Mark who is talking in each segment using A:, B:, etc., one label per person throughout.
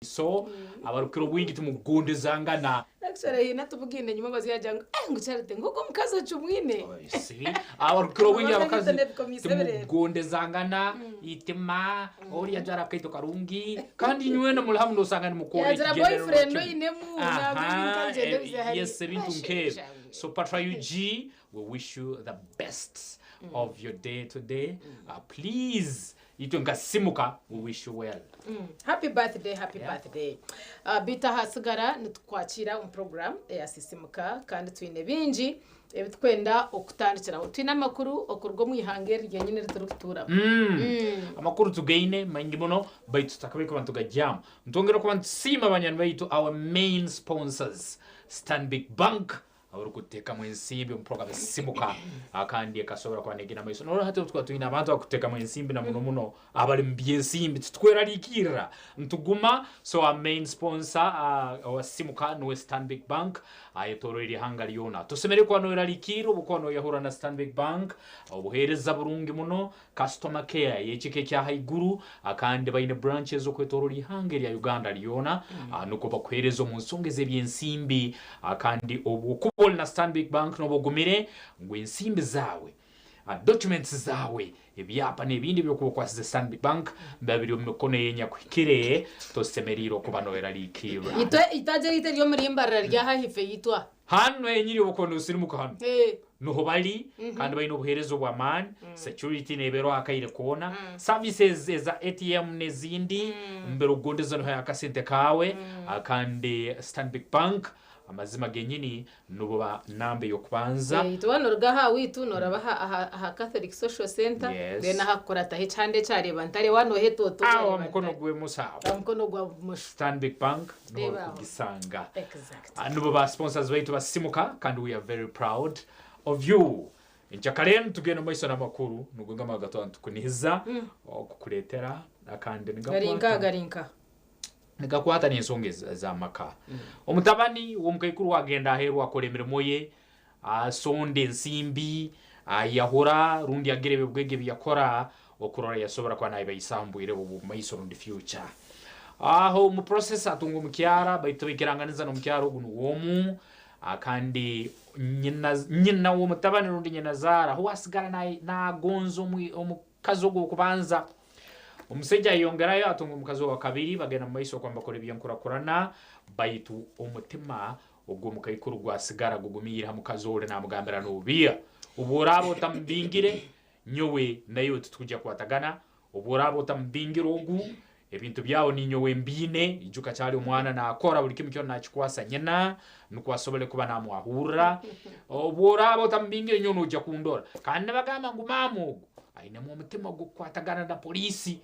A: So abarukukira obwingi timukugondezangana.
B: Actually haine atubugaine enyima obaza yagira ngu eh ngu Charity ngu ogu omukazi ocumwine.
A: See, abarukukira obwingi abakazi timukugondezangana, eitima, ori yajwara akaito karungi, kandi inywena muri hamwe nosanga nimukora
B: Yagira
A: ekigendererwa
B: boyfriend
A: kimwe.
B: oinemu nangwa ebintu
A: Aha,
B: agyenda ebize hariya.
A: yes, ebintu nk'ebyo. So Patra UG, we wish you the best of your day today. Please Itwe nka Simuka we wish you well.
B: Happy birthday happy
A: Yeah.
B: birthday Beitu ahasigara nitukwakira omu program eya Sisimuka kandi twine bingi ebi tukwenda okutandikiraho. Twine amakuru okuruga omu ihanga eri ryenyini eri turikutuuramu.
A: Amakuru tugaine maingi muno baitu tutakabaire kuba nitugagyamu. Nitwongera kuba nitusiima banywani baitu our main sponsors Stanbic Bank Abarikuteekamu ensimbi omu puroguramu Sisimuka kandi ekasobora kuba neegenda maiso. Norora hati obu tukuba twine abantu abarikuteekamu ensimbi na muno muno abari omu by'ensimbi titwerarikirira nituguma. So our main sponsor owa Sisimuka nuwe Stanbic Bank ayetoroire ihanga ryona. Tosemeriire kuba noyerarikirra obu okuba noyehurra na Stanbic Bank. Obuheereza burungi muno. Customer care y'ekika ekya haiguru kandi baine branches okwetoroora ihanga erya Uganda ryona nukwo bakuheereza omu nsonga ez'ebyensimbi kandi obu okuba ori na Stanbic Bank noba ogumire ngu ensimbi zaawe, documents zaawe, ebyapa n'ebindi ebi okuba okwasize Stanbic Bank biba biri omu mikono ey'enyakuhikire tosemeriire okuba noyerarikirra.
B: Itwe eitaagi eriitu ery'omuri Mbarara riri aha ahaifo eyaitu aha.
A: Hanu henyini obu okuba nosirimuka hanu. Niho bari kandi baine obuheereza obw'amaani, security neebeeraho akaire koona, services eza ATM n'ezindi, mbere okugondeza noihayo akasente kaawe kandi Stanbic Bank amazima genyini nibo ba namba ey'okubanza.
B: Itwe waaba nooruga aha waitu nooraba aha aha Catholic Social Centre then aha kukurataho ekihanda ekyareeba ntare waaba noohetoota
A: Aho aha mukono gw'emoso aho.
B: Aha mukono gwa bumosho.
A: Stanbic Bank niho orikugisanga. Nibo ba sponsors baitu basisimuka kandi we are very proud of you. Enkyakare enu tugenda omu maiso n'amakuru nigo gamwe agatwaba nitukunihiza okukureetera kandi
B: Gari nkaha gari nkaha?
A: nigakwata n'ensonga ez'amaka. Omutabani w'omukaikuru agenda aheeru akora emirimo ye, asonda ensimbi, ayahura rundi agira eby'obugaiga ebi yakora okurora yasobora kuba nayebaisaho omu bwire bwe obw'omu maiso rundi future. Aho omu process atunga omukyara baitu tibaikiranganiza n'omukyara ogu nuwe omu kandi nyina nyina w'omutabani rundi nyinazaara huwe asigara nagonza omukazi ogu ow'okubanza. Omusaija ayeyongerayo atunga omukazi owakabiri bagenda mu maiso okuba nibakora eby'enkurakurana baitu omutima ogw'omukaikuru gwasigara gugumiire ha mukazi oli namugambira nobiiha obu oraaba otamubingire Nyowe naiwe titukwija kukwatagana, obu oraaba otamubingire ogu, ebintu byawe ninyowe mbiine. Ijuka akyali omwana naakora buli kimu kyona naakikwasa nyina nukwo asobole kuba naamwahurra. Obu oraaba otamubingire nyowe noija kundora. Kandi nibagamba ngu maama ogu ainemu omutima ogw'okukwatagana na poliisi.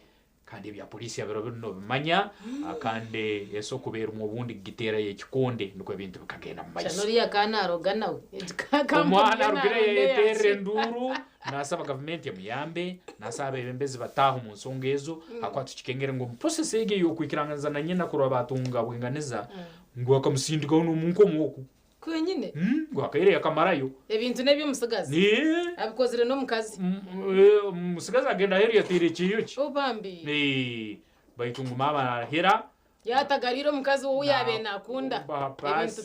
A: Kandi ebya poliisi ya biro binu nobimanya, kandi ensi okuba erumu obundi kugiteerayo ekikonde nukwo ebintu bikagenda mu
B: Shana
A: maiso.
B: oriya akaba naroga nawe. Egi ka
A: Omwana
B: kampuni yo
A: arugireyo
B: naronda
A: yayeterra
B: eyakye.
A: enduuru, nasaba gavumenti emuyambe, nasaba abebembezi bataahe omu nsonga ezo, ahakuba tukikengere ngu omu process egi ey'okwikiranganiza na nyina kurora batunga bwinganiza, ngu akamusindikaho n'omu nkomo oku.
B: Kwenyine.
A: Ngu akaire yakamarayo.
B: Ebintu n'eby'omutsigazi. Abikozire n'omukazi.
A: Omutsigazi agenda aheeru yateera ekyeyo kye.
B: Oh bambi.
A: Baitu ngu maama narahira.
B: Yaatagariire omukazi ou yaabaire naakunda.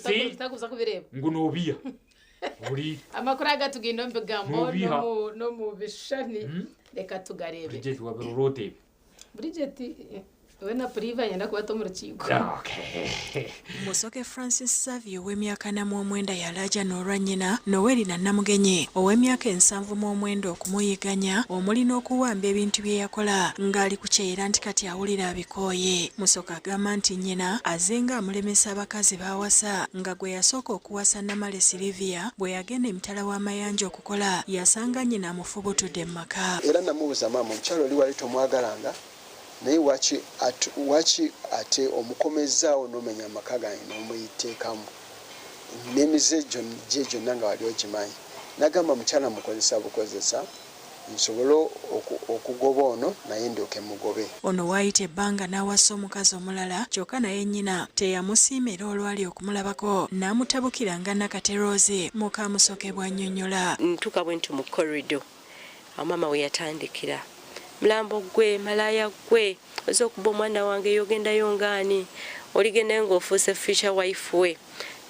A: Ebintu
B: takuza kubireeba.
A: Ngu noobiha. Huriire.
B: Amakuru aga tugaine omu bigambo n'omu bishushani. Reka tugareebe.
A: Bridget wabirora ota ebi?
B: Bridget we na Priva niinyenda kubata omu rukiiko.
C: Musoke Francis Xavier ow'emyaka ana mu omwenda yalaajana olwa nnyina Noelina Namugenyi ow'emyaka ensanvu mu omwenda okumuyiganya omuli n'okuwamba ebintu bye yakola ng'ali ku kyeyo era nti kati awulira abikooye. Musoke agamba nti nnyina azenga amulemesa abakazi b'awasa nga gwe yasooka okuwasa Namale Sylivia bwe yagenda emitala w'amayanja okukola yasanga nnyina amufubutudde mu maka.
D: Era namubuuza maama omukyala oli wali tomwagalanga naye waki waki ate omukomezzaawo nomenya amaka gange nomuteekamu nemize gye gyonna nga wali ogimanyi nagamba mukyala mukozesa bukozesa nsobole okugoba ono naye ndyoke mugobe.
C: Ono waayita ebbanga n'awasa omukazi omulala kyokka naye nnyina teyamusiima era olwali okumulabako n'amutabukira nga Nakate Rose muka Musoke bw'annyonnyola.
E: Ntuuka bwentyo mu corridor awo maama we yatandikira. Mulambo ggwe, malaaya ggwe, ozze okubba omwana wange ye ogendayo ng'ani? Oligendayo ng'ofuuse future wife we.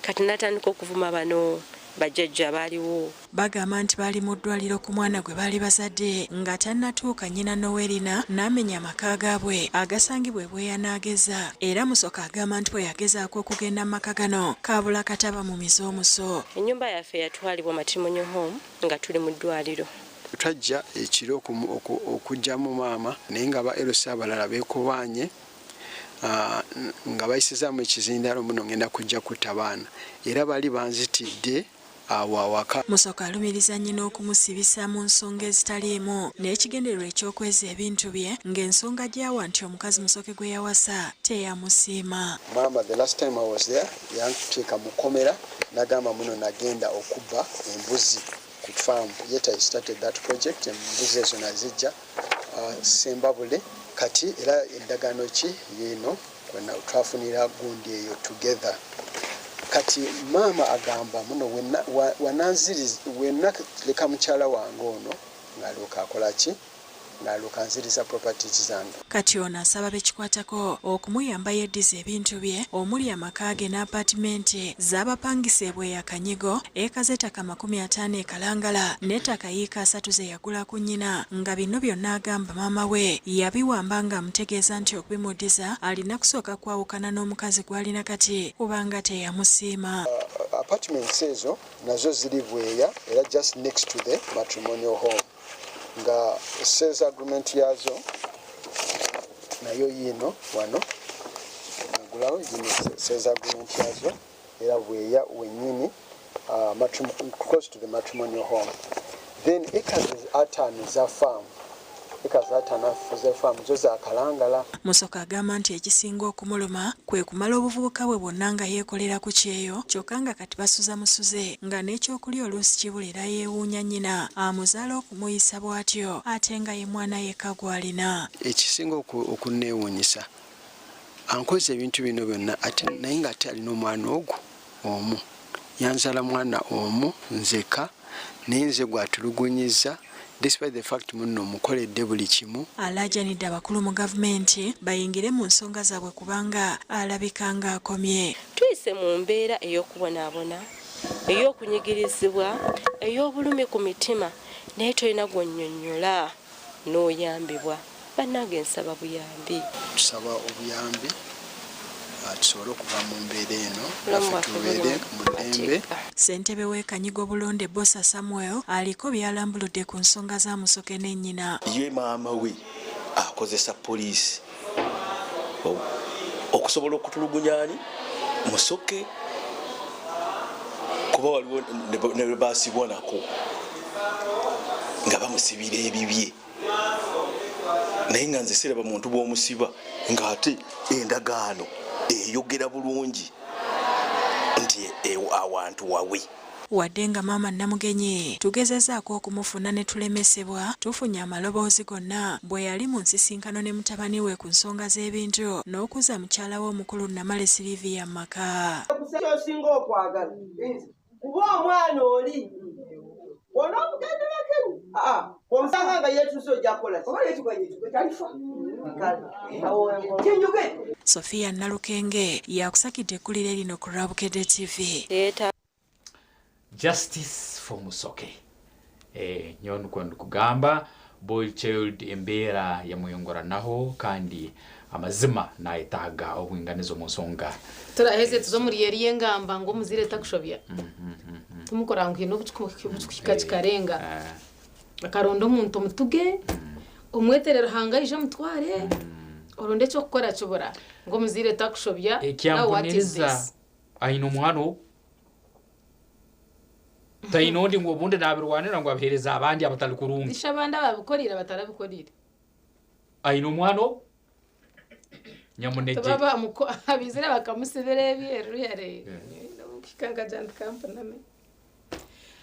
E: Kati n'atandika okuvuma bano bajjajja abaaliwo.
C: Bagamba nti baali mu ddwaliro ku mwana gwe baali bazadde nga tannatuuka nnyina Noelina n'amenya amaka gaabwe agasangibwa e Bweya n'ageza era Musoke agamba nti bwe yagezaako okugenda mu maka gano kaabula kata bamumize omuso.
E: Ennyumba yaffe yatwalibwa Matrimonial Home nga tuli mu ddwaliro.
D: Twajja ekiro okuggyamu maama naye nga aba LC abalala beekobaanye nga bayisizaamu ekizindaalo mbu no ngenda kujja kutta baana era baali banzitidde awo awaka.
C: Musoke alumiriza nnyina okumusibisa mu nsonga ezitaliimu n'ekigendererwa eky'okweza ebintu bye ng'ensonga gy'awa nti omukazi Musoke gwe yawasa teyamusiima.
D: Maama the last time I was there yanteeka mu kkomera nagamba muno nagenda okubba embuzi ku farm yet I started that project embuzi ezo nazijja Sembabule kati era endagaano ki yiino twafunira gundi eyo together kati maama agamba muno wenna leka mukyala wange ono ng'alyoka akola ki ng'alyoka anziriza properties zange.
C: Kati ono asaba bekikwatako okumuyamba yeddize ebintu bye omuli amaka ge n'apaatimenti z'abapangisa e Bweya Kanyigo, eka z'ettaka 50 e Kalangala n'ettaka yiika asatu ze yagula ku nnyina nga bino byonna agamba maama we yabiwamba ng'amutegeeza nti okubimuddiza alina kusooka kwawukana n'omukazi gw'alina kati kubanga teyamusiima.
D: Apartments ezo nazo ziri Bweya era just next to the matrimonial home. Nga sales agreement yazo nayo yiino wano nagulawo yino sales agreement yazo era bweya wenyini close to the matrimonial home then acres ataano za farm acres ataano za farm zo za Kalangala.
C: Musoke agamba nti ekisinga okumuluma kwe kumala obuvubuka bwe bwonna nga yeekolera ku kyeyo kyokka nga kati basuza musuze nga n'ekyokulya oluusi kibula era yeewuunya nnyina amuzaala okumuyisa bw'atyo ate nga ye mwana yekka gw'alina.
D: Ekisinga okunneewuunyisa ankoze ebintu bino byonna ate naye nga ate alina omwana ogwo omu yanzala mwana omu nzeka naye nze gwatulugunyizza despite the fact munno mukoledde buli kimu.
C: Alaajanidde abakulu mu gavumenti bayingire mu nsonga zaabwe kubanga alabika ng'akomye.
E: Tuyise mu mbeera ey'okubonaabona, ey'okunyigirizibwa, ey'obulumi ku mitima naye tolina gw'onnyonnyola n'oyambibwa. Bannange nsaba buyambi.
D: Tusaba obuyambi tusobole okuva mu mbeera eno naffe tubeere mu ddembe.
C: Ssentebe w'e Kanyigo Bulonde Bbosa Samuel aliko by'alambuludde ku nsonga za Musoke ne nnyina.
F: Ye maama we akozesa poliisi okusobola okutulugunya ani Musoke kuba waliwo ne bwe baasibwa nako nga bamusibira ebibye naye nga nze siraba muntu bw'omusiba ng'ate endagaano eyogera bulungi nti awantu wawe.
C: Wadde nga maama Namugenyi tugezezaako okumufuna ne tulemesebwa, tufunye amaloboozi gonna bwe yali mu nsisinkano ne mutabani we ku nsonga z'ebintu n'okuza mukyala we omukulu Namale Sylivia mu maka.
G: Kyosinga okwagala kuba omwana oli onoomugenderako ennyo omusanga nga yeetuuse ojja kukola ki?
C: Sophia Nalukenge yakusakidde eggulire lino ku lwa Bukedde TV.
A: Justice for Musoke. Eh, nyowe nikwo ndikugamba boy child embeera yamweyongoranaho kandi amazima nayetaaga obwinganiza omu nsonga.
B: Turaheze tuze omuri eri engamba ngu omuzaire takushobya. Tumukora ngu haine obu kikuhika kikarenga. Akaronda omuntu omutuge, omwetere Ruhanga aije amutware, oronde eky'okukora kibura. Ngu omuzaire takushobya, now what is
A: Ekyampuniriza
B: this?
A: aine omwana ou taine ondi ngu obundi nabirwanira ngu abihereze abandi abatari kurungi.
B: Ishe abandi ababikoriire batarabikoriire.
A: Aine omwana ou nyamunegye.
B: Tibaba abaizire bakamusibira ebyeru yare. Kuhika nkagira nti kampuname.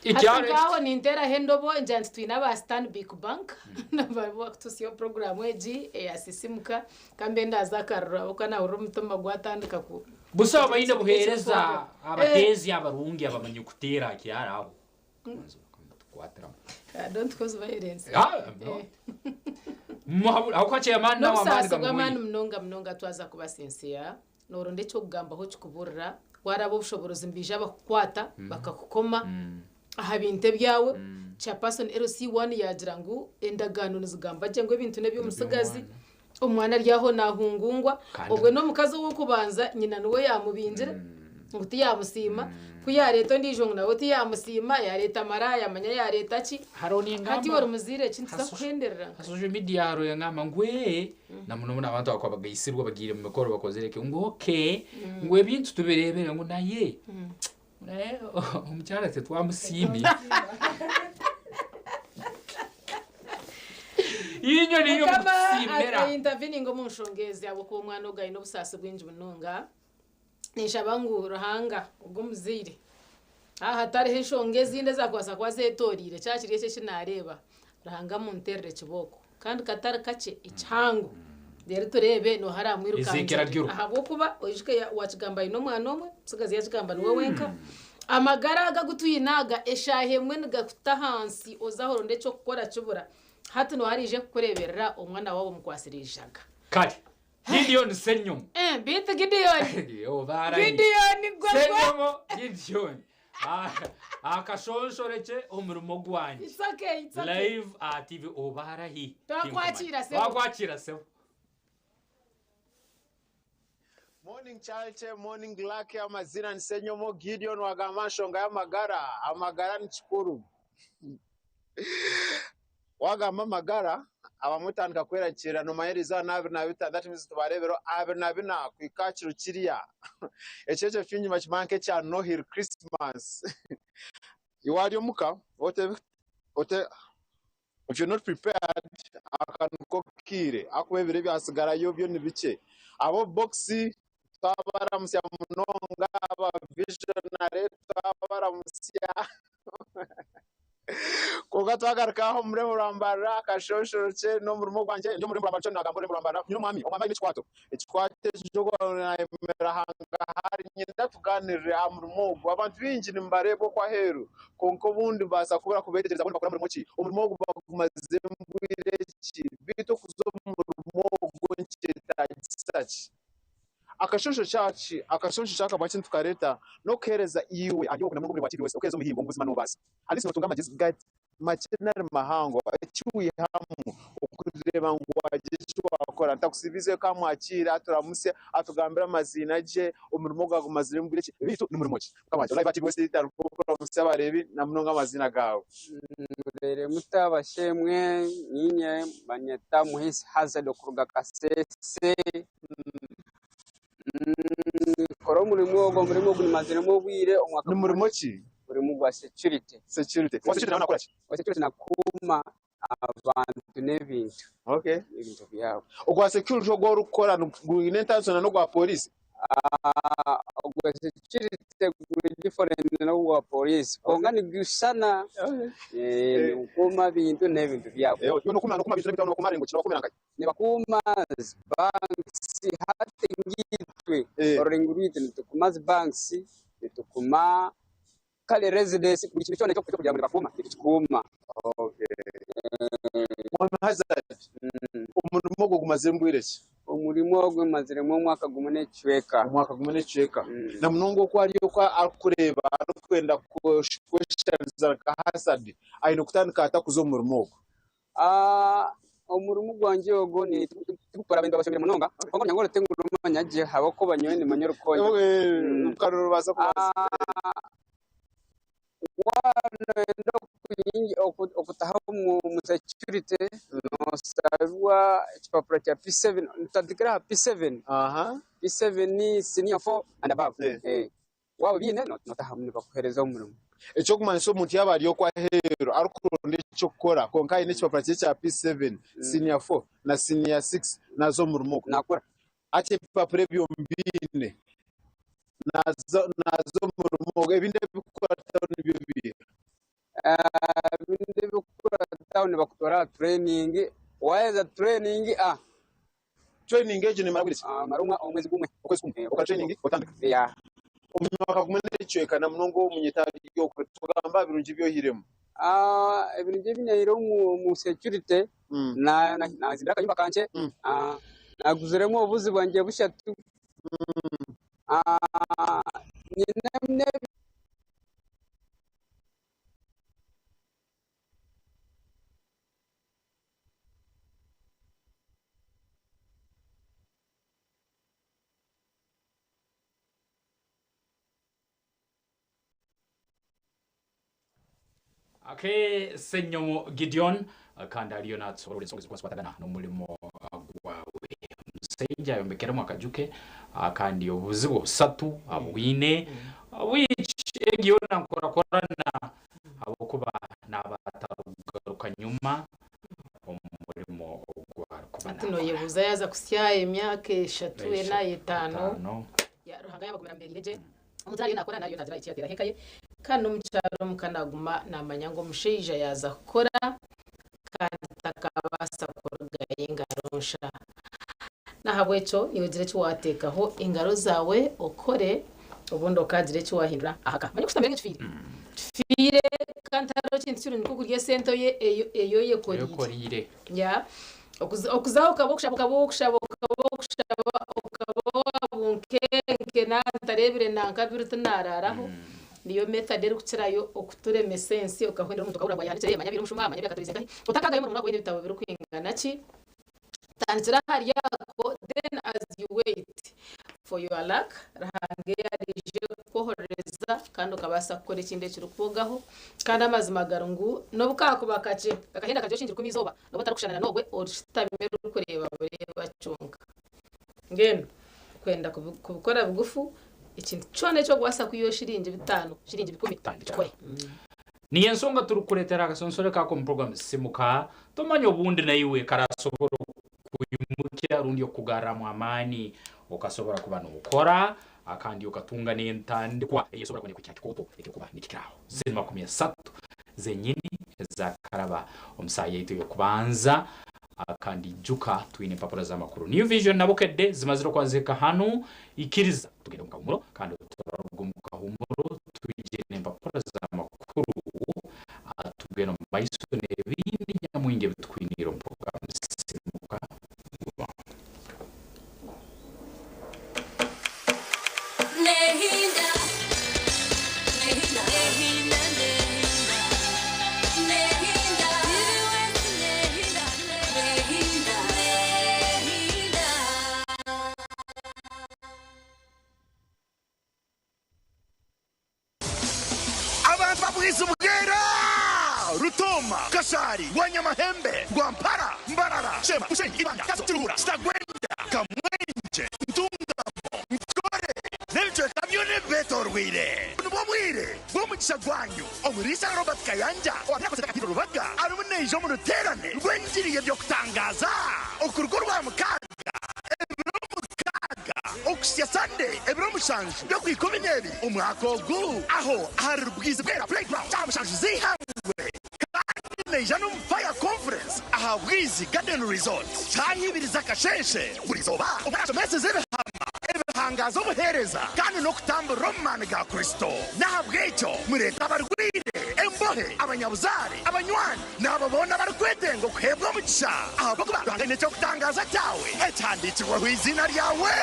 B: Hati nkaho ninteraho endobo ngira nti twine aba Stanbic Bank nabaribo bakututsyaho puroguraamu egi eya Sisimuka kambe ndaza akaruru ahabw'okuba nahurira omutima gwatandika ku
A: Busaho baine buheereza abateezi abarungi abamanyi kuteera aha kyaro aho. Tukwatiramu.
B: Don't cause violence.
A: Ah, no. Mumuhabure ahabw'okuba chairman nawe amaani
B: N'obusaasi bw'amaani
A: gamuhweire.
B: munonga munonga twaza kuba sincere, nooronda eky'okugambaho kikuburira, waaraba obushoboorozi nibaija bakukwata bakakukoma aha bintu ebyawe. Chairperson LC1 yaagira ngu endagaano nizigamba gye ngu ebintu n'eby'omutsigazi, omwana ari aho naahungungwa,
A: Kandi
B: obwo n'omukazi ow'okubanza nyina niwe yaamubingire ngu tiyaamusiima, ku yaareeta ondiijo ngu nawe tiyaamusiima, yaareeta maraaya manya yaareeta ki.
A: Hariho
B: Hati
A: n'engamba
B: ori muzaire ki nituza
A: ha social,
B: kuhenderera
A: ha
B: nka?
A: social media hariho engamba ngu ee na muno muno abantu abakuba bagaitsirwe bagiire omu mikoro bakozire ki ngu okay ngu ebintu tubireebere ngu naye naye omukyara titwamusiimire. Inywe niinywe
B: Mukama
A: mukutusiimira.
B: a interveninga omu nshonga ezi ahabw'okuba omwana ogu aine obusaasi bwingi munonga. Ninshaba ngu Ruhanga ogwo omuzaire aha hatariho enshonga ezindi ezakubaasa kuba zetoreire kyaba kiri ekyo eki nareeba Ruhanga amunterere kibooko kandi katari kakye ekihango reero tureebe nooha
A: Ezekiel
B: aramwirukangire
A: aryoruka.
B: ahabw'okuba oijuke wakigamba aine omwana omwe omutsigazi yakigamba niwe wenka amagara aga agu twine aga eshaaha emwe nigakuta ahansi oze aho oronde eky'okukora kibura hati nooha araije kukureeberera omwana waawe omukwasire eijaga.
A: Kare Gideon Ssenyomo.
B: Eh, beitu Gideon.
A: Oba arahi.
B: Gideon gwe gwe.
A: Ssenyomo Gideon. Ah, Akashonshorekye omurimo gwangye.
B: It's okay, it's okay.
A: Live aha TV oba arahi.
B: Twakwakira sebo.
A: Twakwakira sebo.
H: Morning Charity, morning Lucky, amazina ni Ssenyomo Gideon wagamba nshonga y'amagara, amagara ni kikuru. Wagamba amagara, abamwe otandika kwerakirira nomanya eriizooba 25 that means tubareebero 24 kuhika aha kiro kiriya. Ekiro ekyo baingi nibakimanya nk'ekya Nohiri Christmas. Iwe wari omuka, ote, ote, if you're not prepared, aka niko kaire ahakuba ebiro ebyatsigarayo byo ni bikye. Ab'obubokisi twabaramutsya munonga, aba visionary twabaramutsya. Kwonka twagaruka aha omu rurembo rwa Mbarara, akashonshorokye n'omurimo gwangye, ndi omu rurembo rwa Mbarara, nagamba orurembo rwa Mbarara, nyine omwami, omwami aine ekikwato. Ekikwato ekyo nayemera hangahari, niinyenda tugaaniirire aha murimo ogu. Abantu baingi nimubareeba okwo aheeru, kwonka obundi nibabaasa kubura kubeetegyereza ngu nibakora murimo ki. Omurimo ogu bagumazemu bwire ki? Beitu okuza omu murimo ogu nikyetaagisa ki? Akashonsho kyaki? Akashonsho kyakaba ki nitukareeta n'okuheereza iwe ari okwo namunonga omuri bwa TV West okuheereza omuhimbo omu buzima noobaasa. At least nootunga amagyezi makye nari mahango eki wihamu okureeba ngu waagira eki waakora. Ntakusiibiizeyo ka mwakiire aturamutsye atugambire amaziina gye, omurimo ogu agumaziremu bwire ki, beitu ni murimo ki? Mukama wangye Live TV West tarikukuramutsya abareebi namunonga amaziina gaawe.
I: Mubeire muta bashemwe niinye banyeta Muhisi Hazel okuruga Kasese. Nkora omurimo ogwo, omurimo ogu nimaziremu obwire omwaka
H: Ni
I: gumwe.
H: murimo ki?
I: Omurimo gwa security.
H: Security. Owa security nawe nakora ki?
I: Owa security nakuuma abantu n'ebintu.
H: Okay.
I: Ebintu byabo.
H: Ogwa security ogu orikukora gwine entaaniso n'ogwa pooriisi?
I: Ogwa security guri different n'ogwa pooriisi kwonka nigushushana. Nigukuuma ebintu n'ebintu byabo.
H: Nokuuma ebintu n'ebintu nokuuma ngu ki? Nobakuumira nkahi?
I: Nibakuuma zi banks hati nkaitwe orurengo rwaitu nitukuma zi banks, nitukuma kare residence buri kintu kyona ekyokugira ngu nibakuuma nitukikuuma.
H: Mwami Hazard, omurimo ogwo gumaziremu bwire ki?
I: Omurimo ogwo maziremu omwaka gumwe n'ekicweka.
H: Omwaka gumwe n'ekicweka. Na munonga oku ari oku arikureeba arikwenda kweshushaniriza nka Hazard, aine kutandika ata kuza omu murimo ogwo?
I: Omurimo gwangye ogu tigukukora abantu abashomire munonga kwonka nyowe tingurumanya gye ahabw'okuba nyowe nimanya orukonjo. Waaba noyenda okutaha omu security noshabwa ekipapura kya P7, nitutandikira aha P7, P7, senior 4 and above. Waaba obiine notahamu nibakuheereza omurimo.
H: Eky'okumanyisa omuntu yaaba ari okwo aheeru arikuronda eky'okukora kwonka aine ekipapura kye kya P7, senior 4 na senior 6 naaza omu murimo ogwo.
I: Naakora.
H: Hati ebipapura ebyo mbiine naaza omu murimo ogwo. Ebindi ebirikukurataho nibyo biiha?
I: Ebindi ebirikukurataho nibakutwara aha training, waaheza training.
H: Training egyo nemara bwire ki?
I: Emara omwezi gumwe.
H: Okwezi kumwe. Okora training otandika.
I: Yeah.
H: Omu mwaka gumwe n'ekicweka na munonga omu nyetaago ry'okwe tugamba aha birungi ebi oihiremu.
I: Ebirungi ebi naihire omu security. Nazimbire akanyumba kangye, naguziremu obubuzi bwangye bushatu, nyinemu
A: Ake Ssenyomo Gideon kandi ariyo natusoborora ensonga ezikuba zikwatagana n'omurimo gwawe. Omusaija ayombekeremu akaju ke kandi obubuzi bwe busatu abwine which egi yoona nkorakorana habwokuba naaba atarukugaruka nyuma omu murimo ogu arikuba
B: Hati
A: nakora.
B: noyebuuza yaaza kusya emyaka eshatu ena etaano
A: Etaano.
B: Ya, Ruhanga yabagumira amubeerire gye. Omuntu ariyo nakora nariyo nagira eki yateeraho eka ye. Kandi n'omukyaro omuka naguma namanya ngu omushaija yaaza kukora kandi takabaasa kurugayo engaro nsha. N'ahabw'ekyo niiwe gira eki waateekaho engaro zaawe okore obundi okaagira eki waahindura aha ka. Manya okushutama ekifiire. Kifiire kandi tihariho kintu kirungi nk'okurya esente ei oyekoriire.
A: Oyekoriire.
B: Yeah. Okuzaho okaba okushaba okaba ow'okushaba okaba ow'okushaba okaba owa bunkenke naantareebire nanka biri tinaaraaraho niyo method erikukirayo okuturemesa ensi okahwera omuntu okahurira ngu ayahanikire manya abaire omushuma manya abaire akaturize nkahi otakaagayo omurimo gwawe ebitabo birikwingana ki tandikira ahari ako then as you wait for your luck Ruhanga ei araije kukwohorereza kandi okabaasa kukora ekindi ekirikukwogaho kandi amazima gari ngu n'obu kaakuba kakye akahenda kakye oshingire ikumi eizooba Noba otarikushushana n'ogwe oshutami orikureeba bureeba kyonka. Mbwenu kwenda kubikora bigufu, ekintu kyona eki orikubaasa kwihaho shiringi bitaano, shiringi bikumi, kikore.
A: Niyo ensonga turikukureetera akasonsore kako omu puroguramu Sisimuka. Tomanya obundi naiwe karasobora okukwimukya rundi okukugarramu amaani okasobora kuba nokora kandi okatunga n'entandikwa ey'esobora kuba n'ekuhikya ha kikooto ekirikuba nikikiraho. Ziri 30 zenyini ezakaraba omu saaha yaitu ey'okubanza. Kandi ijuka twine empapura z'amakuru New Vision na Bukedde zimazire okwazihika hanu. Ikiriza tugende omu kahumuro kandi obu turaruga omu kahumuro twije n'empapura z'amakuru tugende omu maiso n'ebindi nyamwingi ebitukwiniire omu puroguramu Sisimuka Guma.
J: Abantu ba Bwizi Bwera, Rutooma, Kashari, Rwanyamahembe, Rwampara, Mbarara, Sheema, Bushenyi, Ibanda, Kazo, Kiruhura, Kitagwenda, Kamwengye, Ntungamo, Nkore n'ebicweka byona ebi beetoorweire. Nibwo bwire bw'omugisha gwanyu. Omuriisa Robert Kayanja owa Miracle Centre Cathedral Rubaga arimu naija omu ruteerane rw'engiri y'eby'okutangaaza okuruga Orwamukaaga ebiro mukaaga okuhitsya Sunday ebiro mushanju by'Okwikumineebiri omwaka ogu aho ahari Rubwizi Bwera Playground shaaha mushanju z'eihangwe kandi naija n'omu Fire Conference aha Bwizi Garden Resort shaaha ibiri z'akasheeshe buri izooba obu arashomeseza ebihama ebihangaza obuheereza kandi n'okutamburira omu maani ga Kristo. N'ahabw'ekyo mureete abarwaire, embohe, abanyabuzaare, abanywani, n'abo boona abarikwetenga okuheebwa omugisha, ahabw'okuba Ruhanga aine eky'okutangaaza kyawe ekihandiikirweho eiziina ryawe.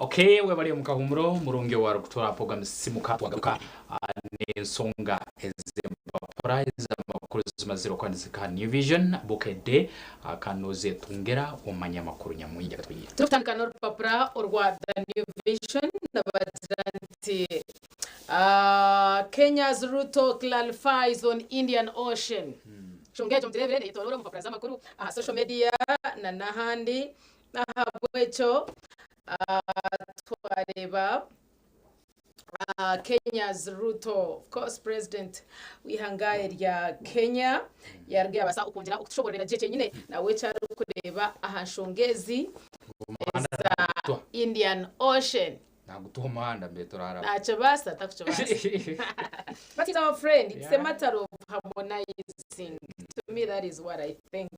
A: Okay, webale omu kahumuro murungi owarikutura program Sisimuka twagaruka n'ensonga ez'empapura ez'amakuru zimazire okwandizika New Vision Bukedde kanozetungera omanye amakuru nyamwingi agatwire.
B: Turikutandika n'orupapura orwa The New Vision nibagira nti Kenya's Ruto clarifies on Indian Ocean. Enshonga egyo mugireebire neyetoroora omu mpapura z'amakuru aha social media na n'ahandi. N'ahabw'ekyo twareeba. Kenya's Ruto, of course president w'ihanga erya Kenya yaruga yabasa okwongyera okutushoborera gye kyenyine nawe eki arikureeba aha nshonga ezi eza Indian Ocean.
A: Nagutuha omuhanda mbe turaraba.
B: Nakibaasa takukibaasa. But he's our friend. It's a matter of harmonizing. To me that is what I think.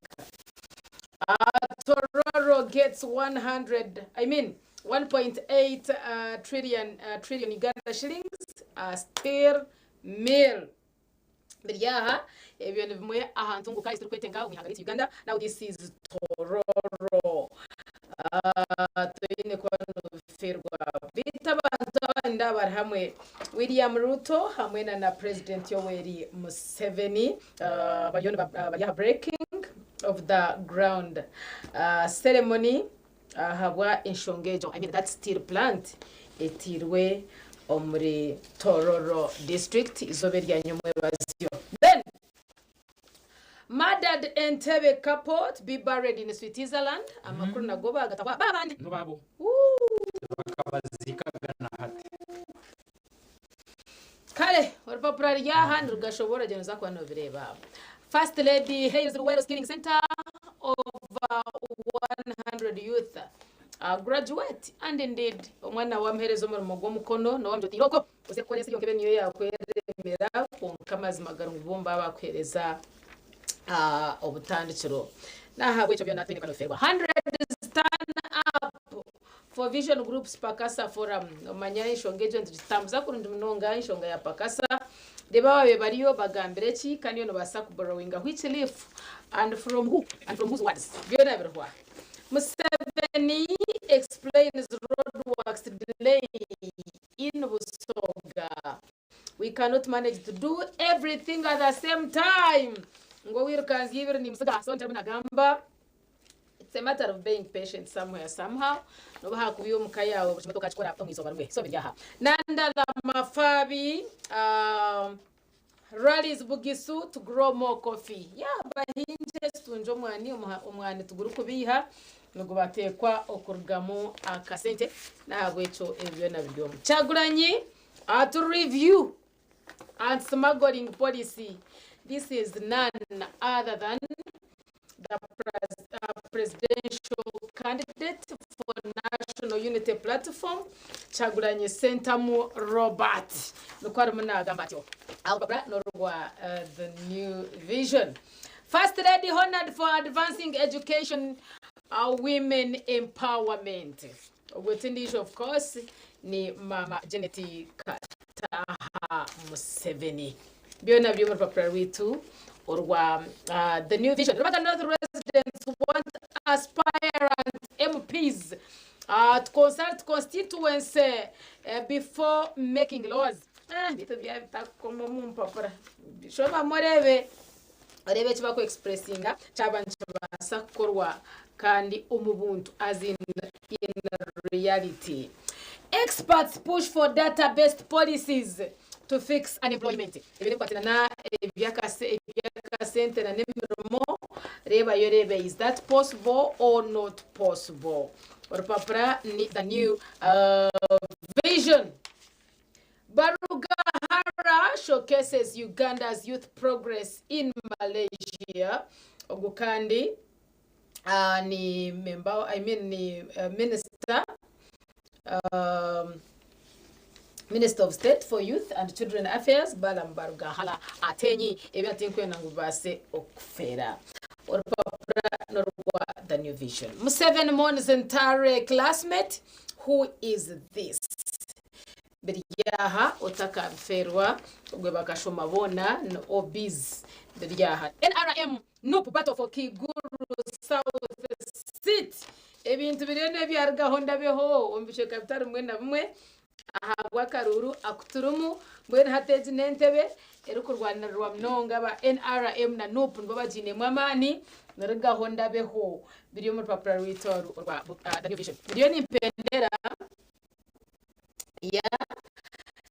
B: Tororo gets 100, I mean 1.8 uh, trillion, uh, trillion Uganda shillings uh, steel mill. Biri aha ebyo ni bimwe aha ntunguka ezi turikwetenga omu ihanga ryaitu Uganda. Now this is Tororo. Uh, toine kuba nobifeerwa beitu abantu abandi abari hamwe William Ruto hamwe na na President Yoweri Museveni uh, bariyo niba- uh, bari aha breaking of the ground uh, ceremony ahabwa enshonga egyo I mean that steel plant etiirwe omuri Tororo district izooba erya nyomwebazyo. Then murdered Entebbe couple to be buried in Switzerland amakuru nago bagatahwa babandi.
A: Nobabo bakabazikaga na hati.
B: Kare orupapura ryaha nirugashobora gye noza kuba nobireeba. First Lady hails Luwero Skilling Center over 100 youth uh, graduate and indeed omwana wamuhereza omurimo gw'omukono nowamugye oti iroko oze kukora ensi yonka ebe niyo yakweremera kwonka amazima gari ngu bo nibaba bakuhereza uh, obutandikiro nahabwekyo byona twine kuba nobifeerwa 100 stand up For Vision Group's Pakasa Forum. Omanya enshonga egyo nitugitambuza kurungi munonga enshonga ya Pakasa. Reeba ababaire bariyo bagambire ki kandi iwe nobaasa ku borrowinga which leaf and from who and from whose words. Byona birihwa. Museveni explains roadworks delay in Busoga. We cannot manage to do everything at the same time. Ngu owirukanzya eibiri nimusiga. So nikyo nagamba. It's a matter of being patient somewhere somehow nobu hakuba iwe omuka yaawe buri kimwe tokakikora omu izooba rimwe so biri aha. Nandala Mafabi um, rallies Bugisu to grow more coffee. Yeah, bahingye tutungye omwani, omwani tigurikubiiha nigubateekwa okurugamu akasente n'ahabw'ekyo ebi byona biri omu. Kyagulanyi uh, to review anti-smuggling policy. This is none other than the presidential candidate for National Unity Platform, Kyagulanyi Ssentamu Robert. Nikwo arimu nagamba atyo. Orupapura n'orwa The New Vision. First Lady honored for advancing education, women empowerment. Ogwo ti ndiijo of course ni Maama Janet Kataaha Museveni. Byona biri omu rupapura rwaitu orwa The New Vision. Rubaga North residents want aspirant MPs to consult constituency before making laws. Beitu byaba bitakukoma omu mpapura. Shomamu oreebe oreebe eki baku expressinga kyaba nikibaasa kukorwa kandi omu buntu as in in reality. Experts push for data based policies to fix unemployment. Ebi n'ebikwatirana eby'akasente na n'emirimo reebayo oreebe is that possible or not possible. Orupapura ni the new vision. Barugahara showcases Uganda's youth progress in Malaysia. Ogu kandi ni member, I mean ni minister, Minister of State for Youth and Children Affairs Balaam Barugahara Atenyi ebi atinkwenda ngu bibaase okufeera. Orupapura n'orwa The New Vision. Museveni mourns Ntare classmate, who is this? Biri aha otakabifeerwa ogwe bakashoma boona ni OBs biri aha. NRM Nup battle for Kiguru South seat Ebintu biriyo n'ebyarugaho ndabeho omu bicweka bitari bimwe na bimwe ahabw'akaruuru aku turimu. Mbwenu hati egi n'entebe erikurwanirirwa munonga aba NRM na Nup nibo bagiinemu amaani. Nirugaho ndabeho biri omu rupapura rwaitu oru orwa The New Vision. Ndiyo nimpendera ya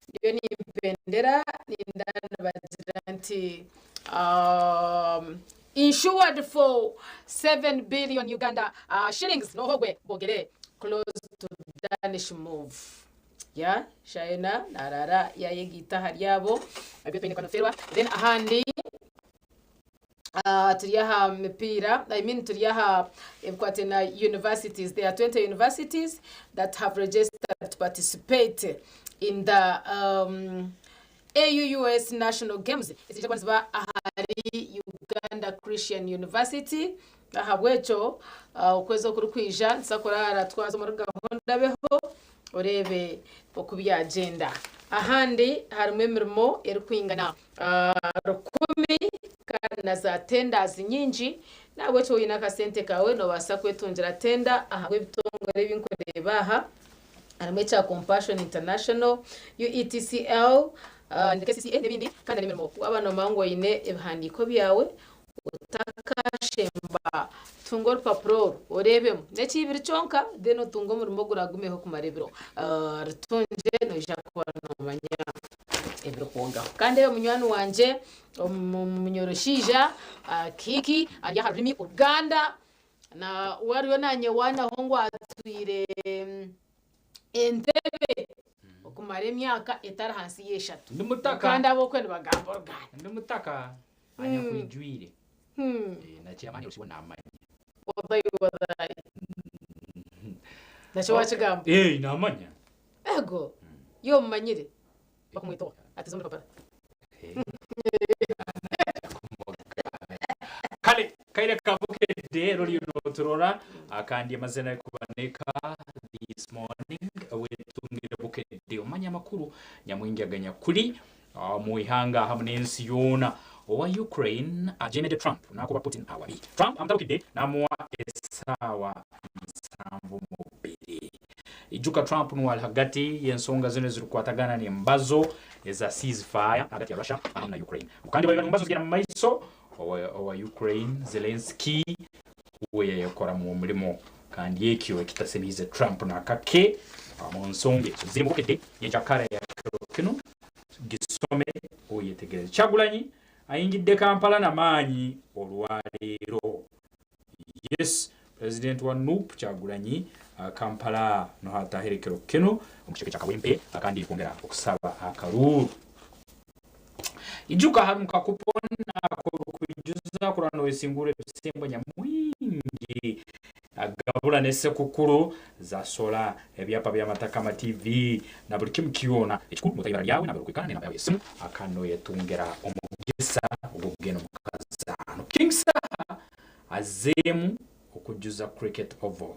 B: ndiyo nimpendera ninda nibagira nti um, insured for 7 billion Uganda uh, shillings nohogwe bogere close to Danish move. Ya shaaha yoona naraara yayegaita ahari abo abu twine kuba nitufeerwa. Then ahandi turi aha mipiira, I mean turi aha ebikwataine na universities. There are 20 universities that have registered to participate in the um, AUUS National Games eziija kuba niziba ahari Uganda Christian University. Ahabw'ekyo okwezi okurikwija nituza kuraara twaza omuri gahunda beho oreebe oku byagyenda. Ahandi harimu emirimo erikwingana rukumi kandi na za tenders nyingi nahabwekyo waaba oine akasente kaawe nobaasa kwetungira tenda ahabw'ebitongore ebi nkureeba aha. Harimu ekya Compassion International, UETCL, KCCA n'ebindi kandi n'emirimo. Waaba noomanya ngu oine ebihandiiko byawe otakashemba tunga orupapura oru oreebemu. N'ekiibiri kyonka then otunge omurimo oguraagumeho kumara ebiro. Rutungye noija kuba noomanya ebirikwogaho. Kandi munywani wangye omunyoroshaija Kiiki ari aha rurimi Oruganda. Na we ariyo naanyewanaho ngu atwire entebe okumara emyaka etari hansi y'eshatu.
A: Ndi mutaka.
B: Kandi ab'okwe nibagamba Oruganda.
A: Ndi mutaka anyakwijwire. Na chairman Rusibo namanya.
B: Wallahi wallahi. Nakyo wakigamba?
A: Eh, namanya.
B: Ego. Iwe omumanyire? Bakumweta oha? Atize omuri papara.
A: Kale kaire kabukedde ruriyo noturora kandi amazina kubaneka this morning wetungire bukedde omanya amakuru nyamwingi aganyakuli omu ihanga hamu n'ensi yoona owa Ukraine ajemedde Trump nakuba Putin awabi Trump amutabukidde namuwa esaawa 72. Ijuka Trump nuwe ali hagati y'ensonga zinu ezirukukwatagana n'embazo eza ceasefire hagati ya Russia hamu na Ukraine. Kandi baliba nimbazo zigenda mumaiso, owa Ukraine Zelensky uwe yayekoramu omulimo kandi ekyo ekitasemiize Trump nakake omu nsonga ezo ziri mubukedde nyenkyakara ya kiro kinu gisome oyetegereze. Kyagulanyi ayingidde Kampala namaanyi olwaleero. Yes, President wa nup Kyagulanyi Kampala nuho atahire ekiro kinu omu kicweka ekya Kawempe kandi kwongera okusaba akaruuru. Ijuka harimu ka coupon ak'orukwijuza kurora noyesingura ebisembo nyamwingi gabura n'esekukuru za sola, ebyapa by'amataka, ama TV na buri kimu kyona. Ekikuru notaho ibara ryawe, nambere orukwikara n'enamba yawe y'esimu kandi noyetungira omugisa ogw'okugenda omu kazaano. King Saha Azeemu okujuza Cricket Oval.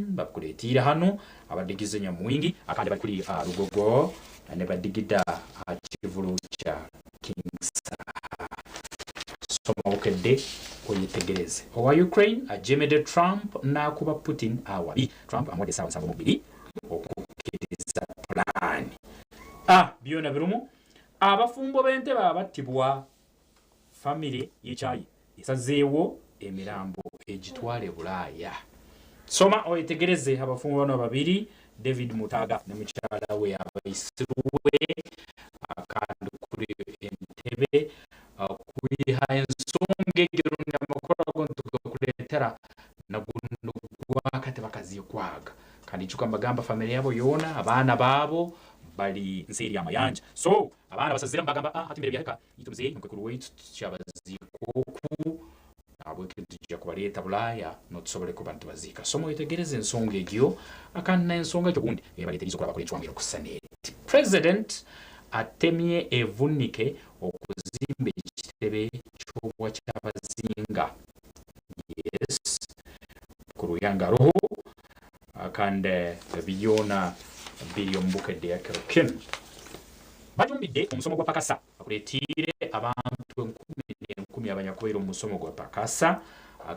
A: Bakureetiire hanu abadigize nyamwingi akandi bari kuri aha Lugogo nibadigida aha kivulu kya King Saha. Soma Bukedde oyetegereze. Owa Ukraine agyemedde Trump naakuba Putin awabi. Trump amuwadde esaawa 72 okukiriza pulaani. Byona birimu. Abafumbo b'Entebe abattibwa. Famire y'ekyayi esazeewo emirambo egitwale Bulaaya. Soma oyetegereze abafumbo banu ababiri David Mutaga ne mukyala we abaisirwe kandi kuri Entebbe kwiha ensonga egyo rundi amakuru ago nitugakuleetera naguno gwaka tibakaziikwaga. Kandi ijuka mbagamba famire yabo yoona abaana baabo bali nseeri y'amayanja so abaana basaziremu bagamba ah hati mbere byahika Itwe muzeeyi mukaikuru waitu tukyabaziika oku, nahabweki nitwija kubaleeta Bulaaya n'otusobole kuba nitubaziika. Soma oyetegereze ensonga egyo kandi n'ensonga ki obundi ebaleeteriize okuraba bakora encwamu erukusisana eti. President atemye evunike okuzimba ekitebe ky'obwakyabazinga. Yes, mukuru w'ihanga aroho kandi byona biri omu Bukedde ya kiro kinu. Bajumbidde omusomo gwa Pakasa. Bakureetiire abantu enkumi n'enkumi abanyakubaire omu musomo gwa Pakasa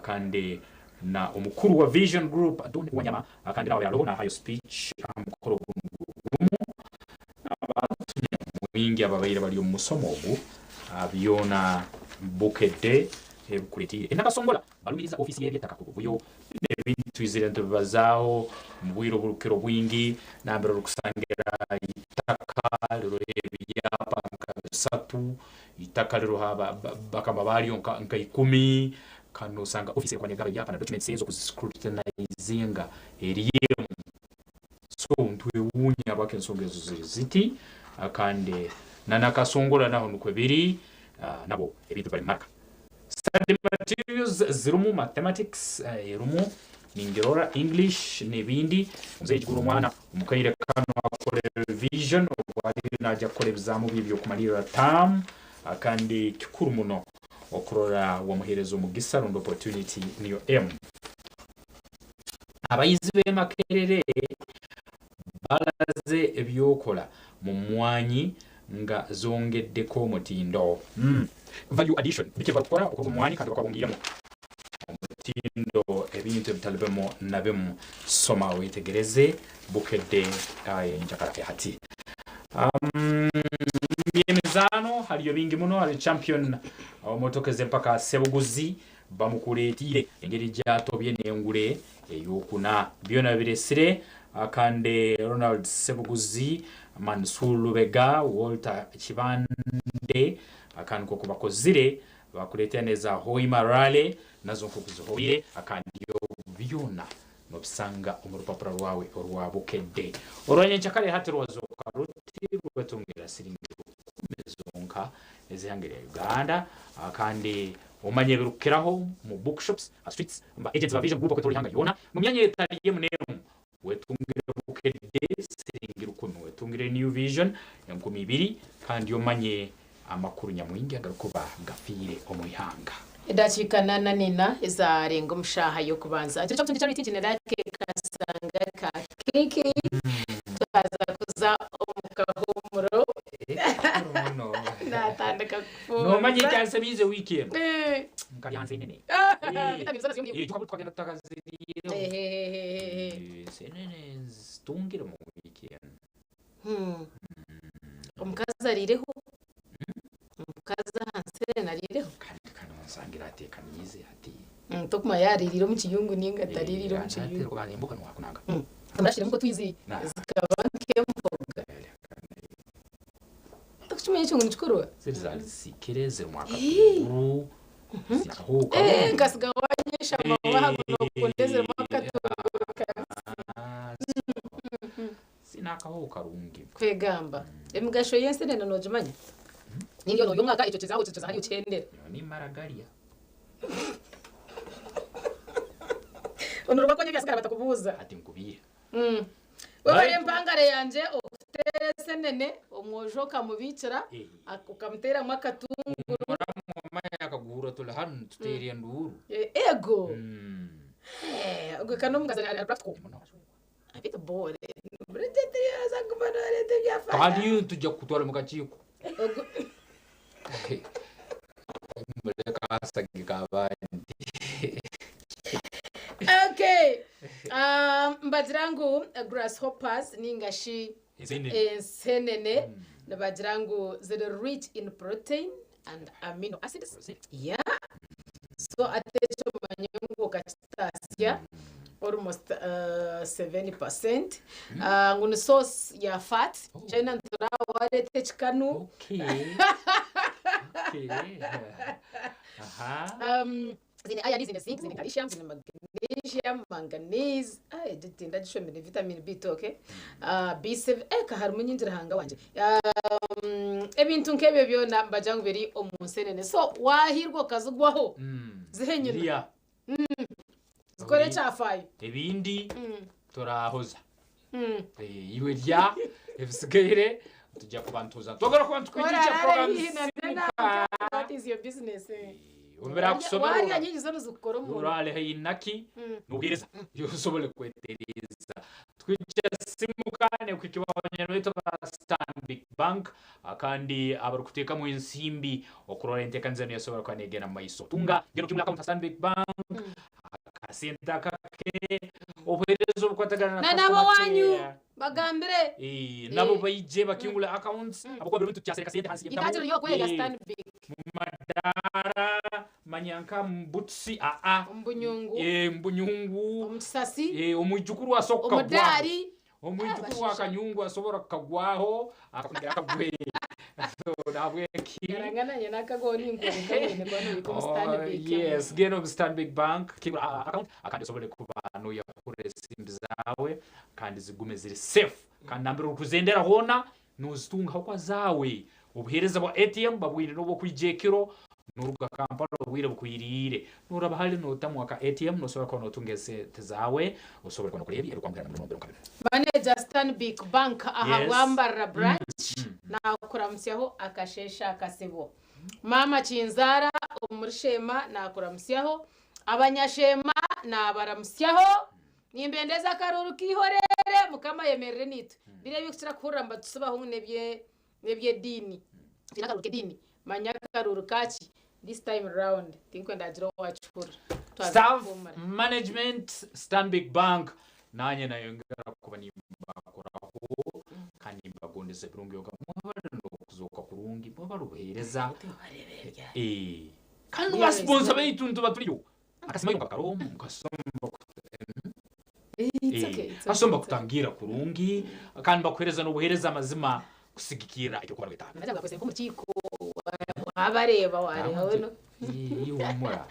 A: kandi na omukuru wa Vision Group Don Wanyama kandi nawe aroho nahayo speech aha mukoro gunu gumu. Abantu nyamwingi ababaire bari omu musomo ogu byona Bukedde ebikureetiire. E Nakasongola Balumiriza ofiisi y'eby'ettaka ku buvuyo. Binu ebintu twizire nitubibazaaho omu bwire oburukukira obwingi nambere orukusangira itaka riroho ebyapa nka bisatu, itaka riroho bakama baryo nka ikumi, kandi nosanga ofiisi erikuba negaba ebyapa na documents ezo kuziscrutinizinga eri emu. So nitwewuunya. Habwaki ensonga ezo ziri ziti kandi na Nakasongola naho nukwo biri nabo ebintu bari maraka. Study materials zirimu mathematics erimu ningirora English n'ebindi. Omuzeeyi gura omwana omu kaire kanu akore revision obu ariyo naija kukora ebizaamu bye eby'okumalirra term kandi kikuru muno okurora wamuheereza omugisa rundi opportunity niyo emu. Abayizi b'e Makerere balaze eby'okola mu mmwanyi nga zongeddeko omutindo. Value addition, biki ebibarikukora okuruga omu mwanyi kandi bakaba bongiiremu omutindo ebintu ebitari bimu na bimu. Soma wetegereze Bukedde enjakara hati. Eby'emizaano hariyo bingi muno, hariyo champion omotoka ez'empaka Sebuguzi Bamukureetiire engeri gy'atobye n'engure ey'okuna. Byona biresire Akande Ronald Ssebuguzi, Mansoor Lubega, Walter Kibande akandi nk'oku bakozire bakureetera n'eza Hoima Rally nazo nk'oku zihoire akandi byona nobisanga omu rupapura rwawe orwa Bukedde orwa nyenkyakare hati rwazooka ruti rwetongera siringi rukumi zonka ez'ihanga erya Uganda kandi Omanye ebirikukiraho omu bookshops, aha streets, omu ba agents ba Vision Group okwetoroora ihanga ryona, omu myanya etari emwe n'emwe. Wetungire Bukedde siringi rukumi, wetungire New Vision 2000 kandi omanye amakuru nyamwingi agarikuba gafiire omu ihanga.
B: Edakiika nana nina ezarenga omu shaaha y'okubanza. Ekiro ky'okutunga Charity Kinirake Kasanga ka Kiki twaza kuza omu kahuumuro. Natandika
A: Nomanya
B: kufuuza.
A: ekyansemiize wiiki enu?
B: Eh.
A: Nkarya nsenene.
B: Ah, vitamini zona ziri omuri
A: Eh, tukaba twagenda tutakaziriireho.
B: Ehehehehe.
A: Eh, Ensenene nzitungire mu wiiki enu.
B: Omukazi ariireho? Omukazi aha nsenene ariireho?
A: Kandi kandi onsangire ateekaniize ati.
B: Tokumanya yaaba ariiriire omu kiyungu ninga atariiriire omu kiyungu.
A: Anaterwa emboga niwakunanga.
B: Murashiremu nk'otwizi zikaba nk'emboga. Tokukimanya ekyo ngu nikikorwa?
A: Ziri zaali zisiikire zirimu akatunguru, ziine akahoho
B: Eh,
A: karungi.
B: nkasiga wanyeshama wahagu nokunda ezirimu akatunguru kabisi.
A: Ziine akahoho karungi.
B: Kwegamba emigasho y'ensenene nogimanya? Ninga norya omwaka ekyo kizaho kiza hariya okihendera.
A: Nyowe nimmara garya.
B: Onoruga konya ebyasigara batakubuuza.
A: Hati nkubiiha.
B: Webare empangare yangye okuteera ensenene omwojo okamubiikira okamuteeramu akatunguru.
A: Omuramu wamanya akaguhurra turi hanu nituteera enduuru.
B: Ego! Ogwe ka n'omukazi ari practical. Beitu bore Bridget yaaza kuguma nareeta ebyafaayo.
A: Kandi nitujja kukutwara omu kakiiko. Mureke asagike abandi.
B: Okay. Nibagira ngu grasshoppers ninga shi
A: Ensenene.
B: ensenene nibagira ngu ziri rich in protein and amino acids. Yeah. So ate ekyo omanye ngu okakitaasya almost 7%. Ngu ni source ya fat. China nituraba wareeta ekikanu.
A: Okay. Okay. Aha.
B: Ziine iron, ziine zinc, ziine calcium, ziine magnesium, manganese, ah, egi tindagishomire, vitamin B2, okay? B7, eh, ka harimu nyingi Ruhanga wangye. Ebintu nk'ebyo byona nibagira ngu biri omu nsenene. So waahirwa okazigwaho, zihe nyina.
A: Ria.
B: Zikore
A: Ori-
B: ekyafaayo.
A: Ebindi turahoza. Eh, Iwe rya ebisigaire tujja kuba nituza. Twongera kuba nitukwija
B: Orarara
A: program
B: haihi na
A: Simuka.
B: That is your business. eh.
A: Obirakusobera
B: Warya nyingi zoona zikukora omu
A: Oraale haihi naki nobuheereza osobole kwetereeza. Twija Simuka nekuhikibwa abanywani baitu aba Stanbic Bank kandi abarikuteekamu ensimbi okurora enteekaniza enu yasobora kuba negenda mu maiso. Tunga genda okingule akawunti ha Stanbic Bank akasente akake obuheereza obukwatagana na
B: Na nabo
A: customer
B: wanyu
A: care.
B: bagambire.
A: Eh, nabo baije bakingule accounts ahabwokuba biro bintu tukyasereka sente hansi y'ebitabu.
B: Itaakiro ry'okwega
A: Eh,
B: Stanbic.
A: mumadaara manya nka mubutsi aa
B: Omu bunyungu.
A: Eh, omu bunyungu.
B: Omu kisasi.
A: Eh, omwijukuru asobola kukagwaho.
B: Omudaari.
A: Omwijukuru wa Kanyungu asobola kukagwaho akongera akagwe. So nahabweki
B: Ngarangana nyine akagwaho ninkworeka mwene kuba nohika omu
A: Oh,
B: Stanbic.
A: yes, genda omu Stanbic Bank, kingura account kandi osobole kuba noyahura esimbi zaawe kandi zigume ziri safe. Kandi nambere orikuzendera hoona nozitunga ahabw'okuba zaawe. Obuheereza bwa ATM babwine n'obw'okwija ekiro noruga Kampala obwire bukwiriire. Noraba hare notamu aka ATM nosobora kuba notunga esente zaawe osobore kuba nokora ebi ebirikwanguhira na muno biro nka binu.
B: Manager Stanbic Bank aha Bwambarara Branch nakuramutsyaho akasheeshe akasibo. Maama Kinzaara omuri Sheema nakuramutsyaho. Abanyasheema nabaramutsyaho. Nimbendeza akaruuru k'eihoreere Mukama ayemerere naitwe. Biri ebikukira kuhurira nibatutsibaho ngu n'eby'ediini. Twine akaruuru k'ediini. Manya akaruuru kaki? This time round tinkwenda hagire owakihurira. Twaza
A: Staff
B: kuhuumura.
A: Management Stanbic Bank nanye nayongera kuba nimbakoraho kandi nimbagondeza ebirungi byonka mwebale n'okuzooka kurungi mwebale obuheereza Eh, kandi ba sponsor baitu nituba turiyo Akasima yonka karoho kasomba
B: It's okay, it's okay,
A: kasomba
B: it's okay.
A: kutangira kurungi kandi bakuhereza n'obuhereza amazima kusigikirra ekyokuba wetaaga.
B: Naija bakwese nk'omukiiko wabareeba wareeba we no.
A: Ihumura.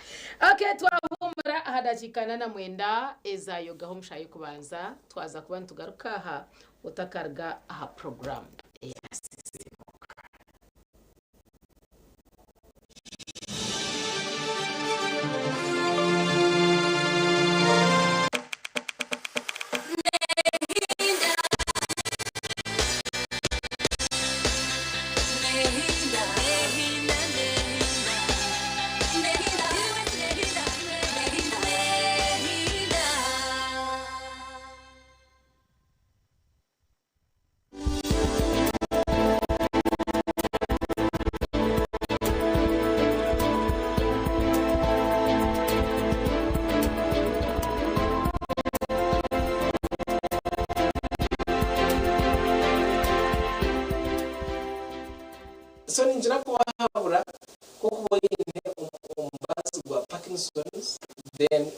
B: Okay, twahumura aha dakiika na 49 ezayogaho omu shaaha y'okubanza twaza kuba nitugaruka aha otakaruga aha puroguraamu eya Sisiimuka.
K: So ningira kubahabura ku okuba oine omubazi gwa Parkinson's then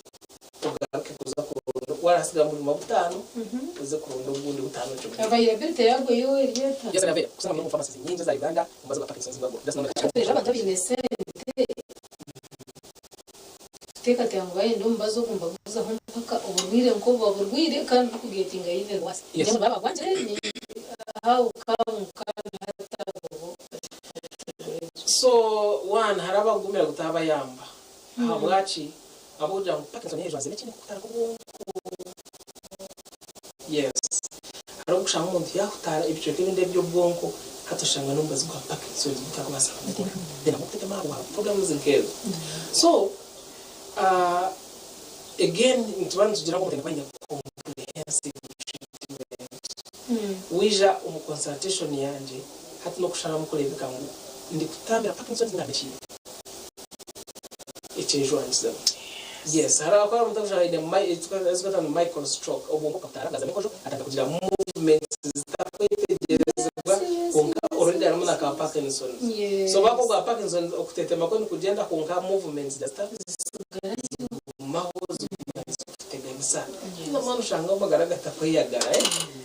K: ogaruke kuza kuronda warasiga murima butaano oze kuronda ogundi butaano okyo.
B: Availability yagwo yo eri eta?
K: Yes, available. Kusanga muno omu pharmacies nyingi eza Uganda omubazi gwa Parkinson's nibagura. Just known as
B: Reero abantu abaine sente kuteekateeka ngu bayenda omubazi ogu nibaguzaho mpaka oburwaire nk'obu baburwaire kandi burikugetinga even worse.
K: Yes.
B: Nibaba babwangire ni how come kandi hatabaho
K: So one hariho abakugumira kutabayamba ahabwaki ahabw'okugira ngu Parkinson yejwanzire n'ekindi nk'okutaara kw'obwonko. Yes. Hariho obu okushanga omuntu yahutaara ebicweka ebindi eby'obwonko hati oshanga n'omubazi gwa Parkinson's gutakubaasa kukora. Then ahabw'okutetema ahabwa problems nk'ezo. So uh, again nituba nitugira ngu omuntu aine kuba aine comprehensive treatment. Waija omu consultation yangye hati n'okusharamu kureebeka ngu ndikutambira Parkinson's ninga n'ekindi ekyejwangizemu. Yes, hariho abakuba omuntu akushanga aine ekiturikweta ngu micro stroke, obwongo bukahutaara bwazamu enkojo atandika kugira movements zitarikwetegyerezibwa kwonka already arimu na ka Parkinson's. So bako bwa Parkinson's okutetema kwe nikugyenda kwonka movements zigumaho ziguma nizikuteganisa. Omwana oshanga amagara gatakweyagara eh?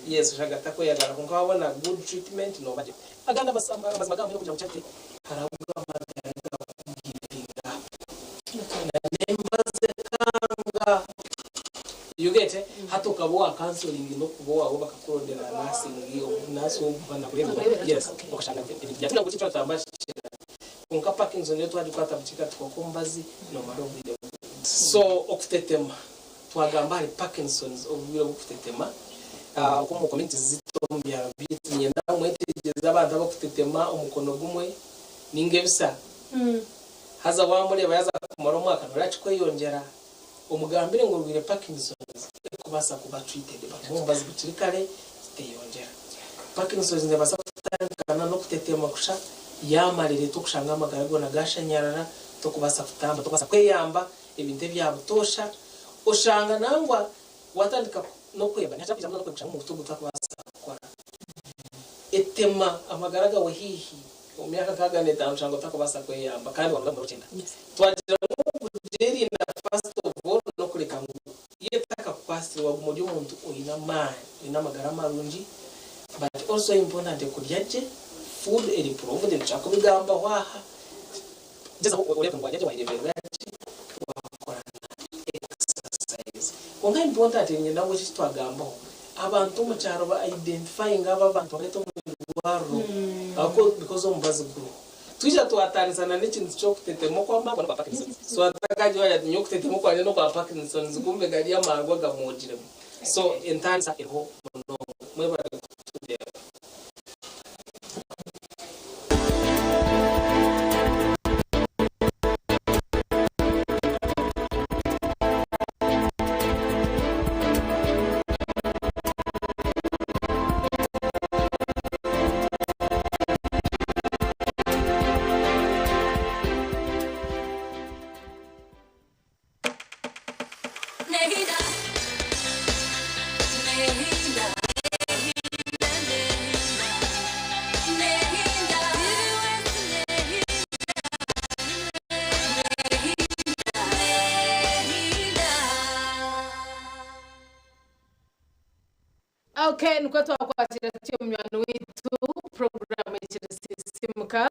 K: Yes, oshanga gatakweyagara kwonka wabona good treatment noba gye. Agandi amazima gamwe n'okugira ngu Charity hariho agu amagara gakugivinga up n'embazo ekanga you get eh? Hati okaba owa counseling n'okuba owaawe bakakurondera nursing nurse w'okuba nakureebera yes okashanga ebintu byatunga ngu kitwatamba kikira kwonka Parkinson yo twagikwata bukye tukakwa omubazi nomara obwire so okutetema Twagamba ahari Parkinson's, oburwaire bw'okutetema, oku omu communities zaitu omu byaro byaitu niinyenda ngu mwetegyereze abantu abarikutetema omukono gumwe ninga ebisa. Haza wamureeba yaaza kumara omwaka nooreeba kikweyongyera. Omugambire ngu orwaire Parkinson's erikubaasa kuba treated bakamuha omubazi bukiri kare ziteyongyera. Parkinson's nebaasa kutandikana n'okutetema kusha yaamara ereeta okushanga amagara goona gashanyarara, tokubaasa kutambura, tokubaasa kweyamba. Ebintu ebya butoosha oshanga nangwa watandika n'okweba nihakira kwija muno n'okweba oshanga omuntu ogu takubaasa kukora. Etema amagara gawe haihi omu myaka nkaaga n'etaano oshanga otakubaasa kweyamba kandi waruga omu okyenda. Twagira ngu okugyerinda first of all n'okureka ngu yo etakakukwasire waguma ori omuntu oine amaani, oine amagara marungi but also important kurya gye, food eri proved nitushaka kubigambaho aha. Gyezaho oreebe ngu warya gye wayereberera gye wakora na exercise. Kwonka important niinyenda ngu eki ekitwagambaho Abantu omu kyaro ba identifyinga abo abantu babareeta omu irwariro ahabw'okuba because omubazi guriho. Twija twatandisa na n'ekintu ky'okutetema okw'amaarwa n'okwa Parkinson's. So atakagira ati nyowe okutetema okwangye n'okwa Parkinson's kumbe gari amaarwa gamwogiremu. So entaanisa eriho munonga. Mwebare kutureeba.
B: Okay, nikwo twakwatira tutyo munywani waitu puroguramu ekiri Sisiimuka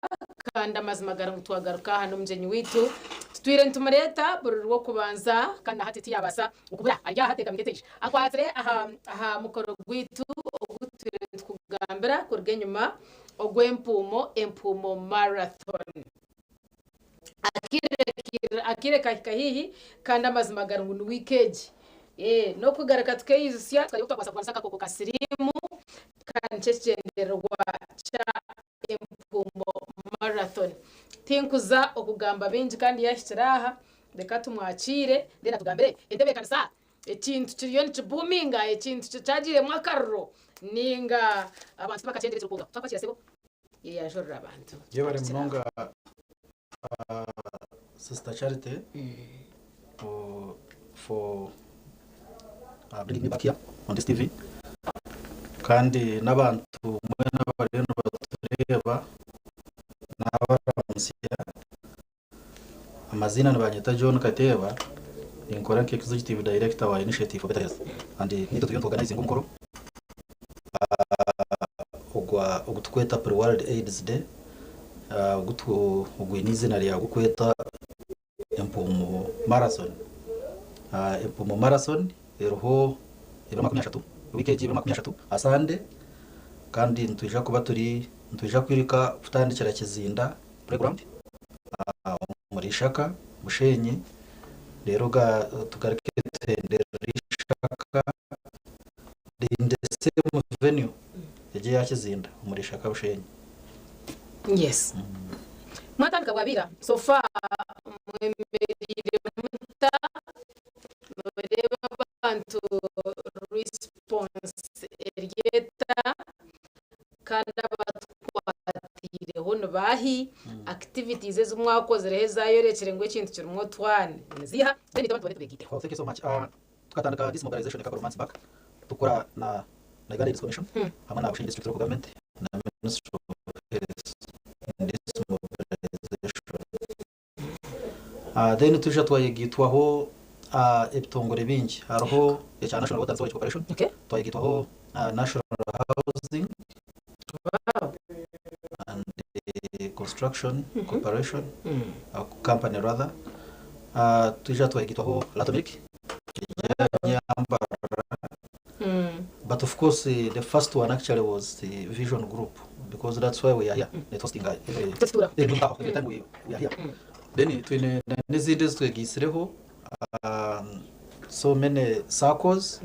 B: kandi amazima gari ngu twagaruka aha n'omugyenyi waitu. Tutwire nitumureeta buri Rwokubanza kandi na hati tiyabaasa okubura ari aha teeka mukete Akwatsire aha aha mukoro gwaitu ogu tutwire nitukugambira kuruga enyima ogw'empuumo, Empuumo Marathon. Akaire kahika haihi kandi amazima gari ngu ni wiiki egi. N'okugaruka tukeyijutsya tukareeba oku twakubaasa kurwanisa akakooko ka siriimu kandi nikyo ekigyendererwa kya Empuumo Marathon. Tinkuza okugamba bingi kandi yaahikire aha, reka tumwakiire then atugambire entebeekanisa, ekintu kiriyo nikibuuminga, ekintu kyagiiremu akariro nainga abantu tibakakyendeire ekirikurugaho. Twakwakiira sebo? Yeyajurira abantu.
L: Yebare munonga Sister Charity for bringing me back here on this TV kandi n'abantu mwena abariyo nibatureeba nabaramutsya amaziina nibanyeta John Kateeba ninkora nka executive director wa Initiative for Better Health and nitwe turiyo nituorganizinga omukoro ogwa ogu tukweta pre world aids day ogu ogwine eizina ryagwo kweta empuumo marathon. Empuumo marathon eriho ebiro 30, wiiki egi ebiro 30 aha Sande kandi nitwija kuba turi nitwija kwiruka kutandikira Kizinda playground omuri Ishaka, Bushenyi reero tugaruke tuhendere Ishaka in the same venue egi eya Kizinda omuri Ishaka Bushenyi.
B: Yes. Mwatandika bwabira so far mwemereire muta noreeba abantu response eri eta kandi abatukwatiireho nibaahi activities ezi mwakozireho ezayorekire ngu ekintu kirimu otwani niziiha then itwe abantu tubone tubegaiteho.
L: Oh, thank you so much. Tukatandika this mobilization a couple of months back tukora na na Uganda AIDS Commission hamwe na Bushenyi District Local Government na Ministry of Health in this mobilization. Then twija twayegaitwaho ebitongore bingi hariho ekya National Water and Sewerage Corporation, twayegaitwaho National Housing and Construction Corporation, company rather, twija twayegaitwaho Lato Milk, Nyambarara, but of course the first one actually was the Vision Group because that's why we are here, hosting every, every time we, we are here. Then twine n'ezindi ezi twegaisireho so many circles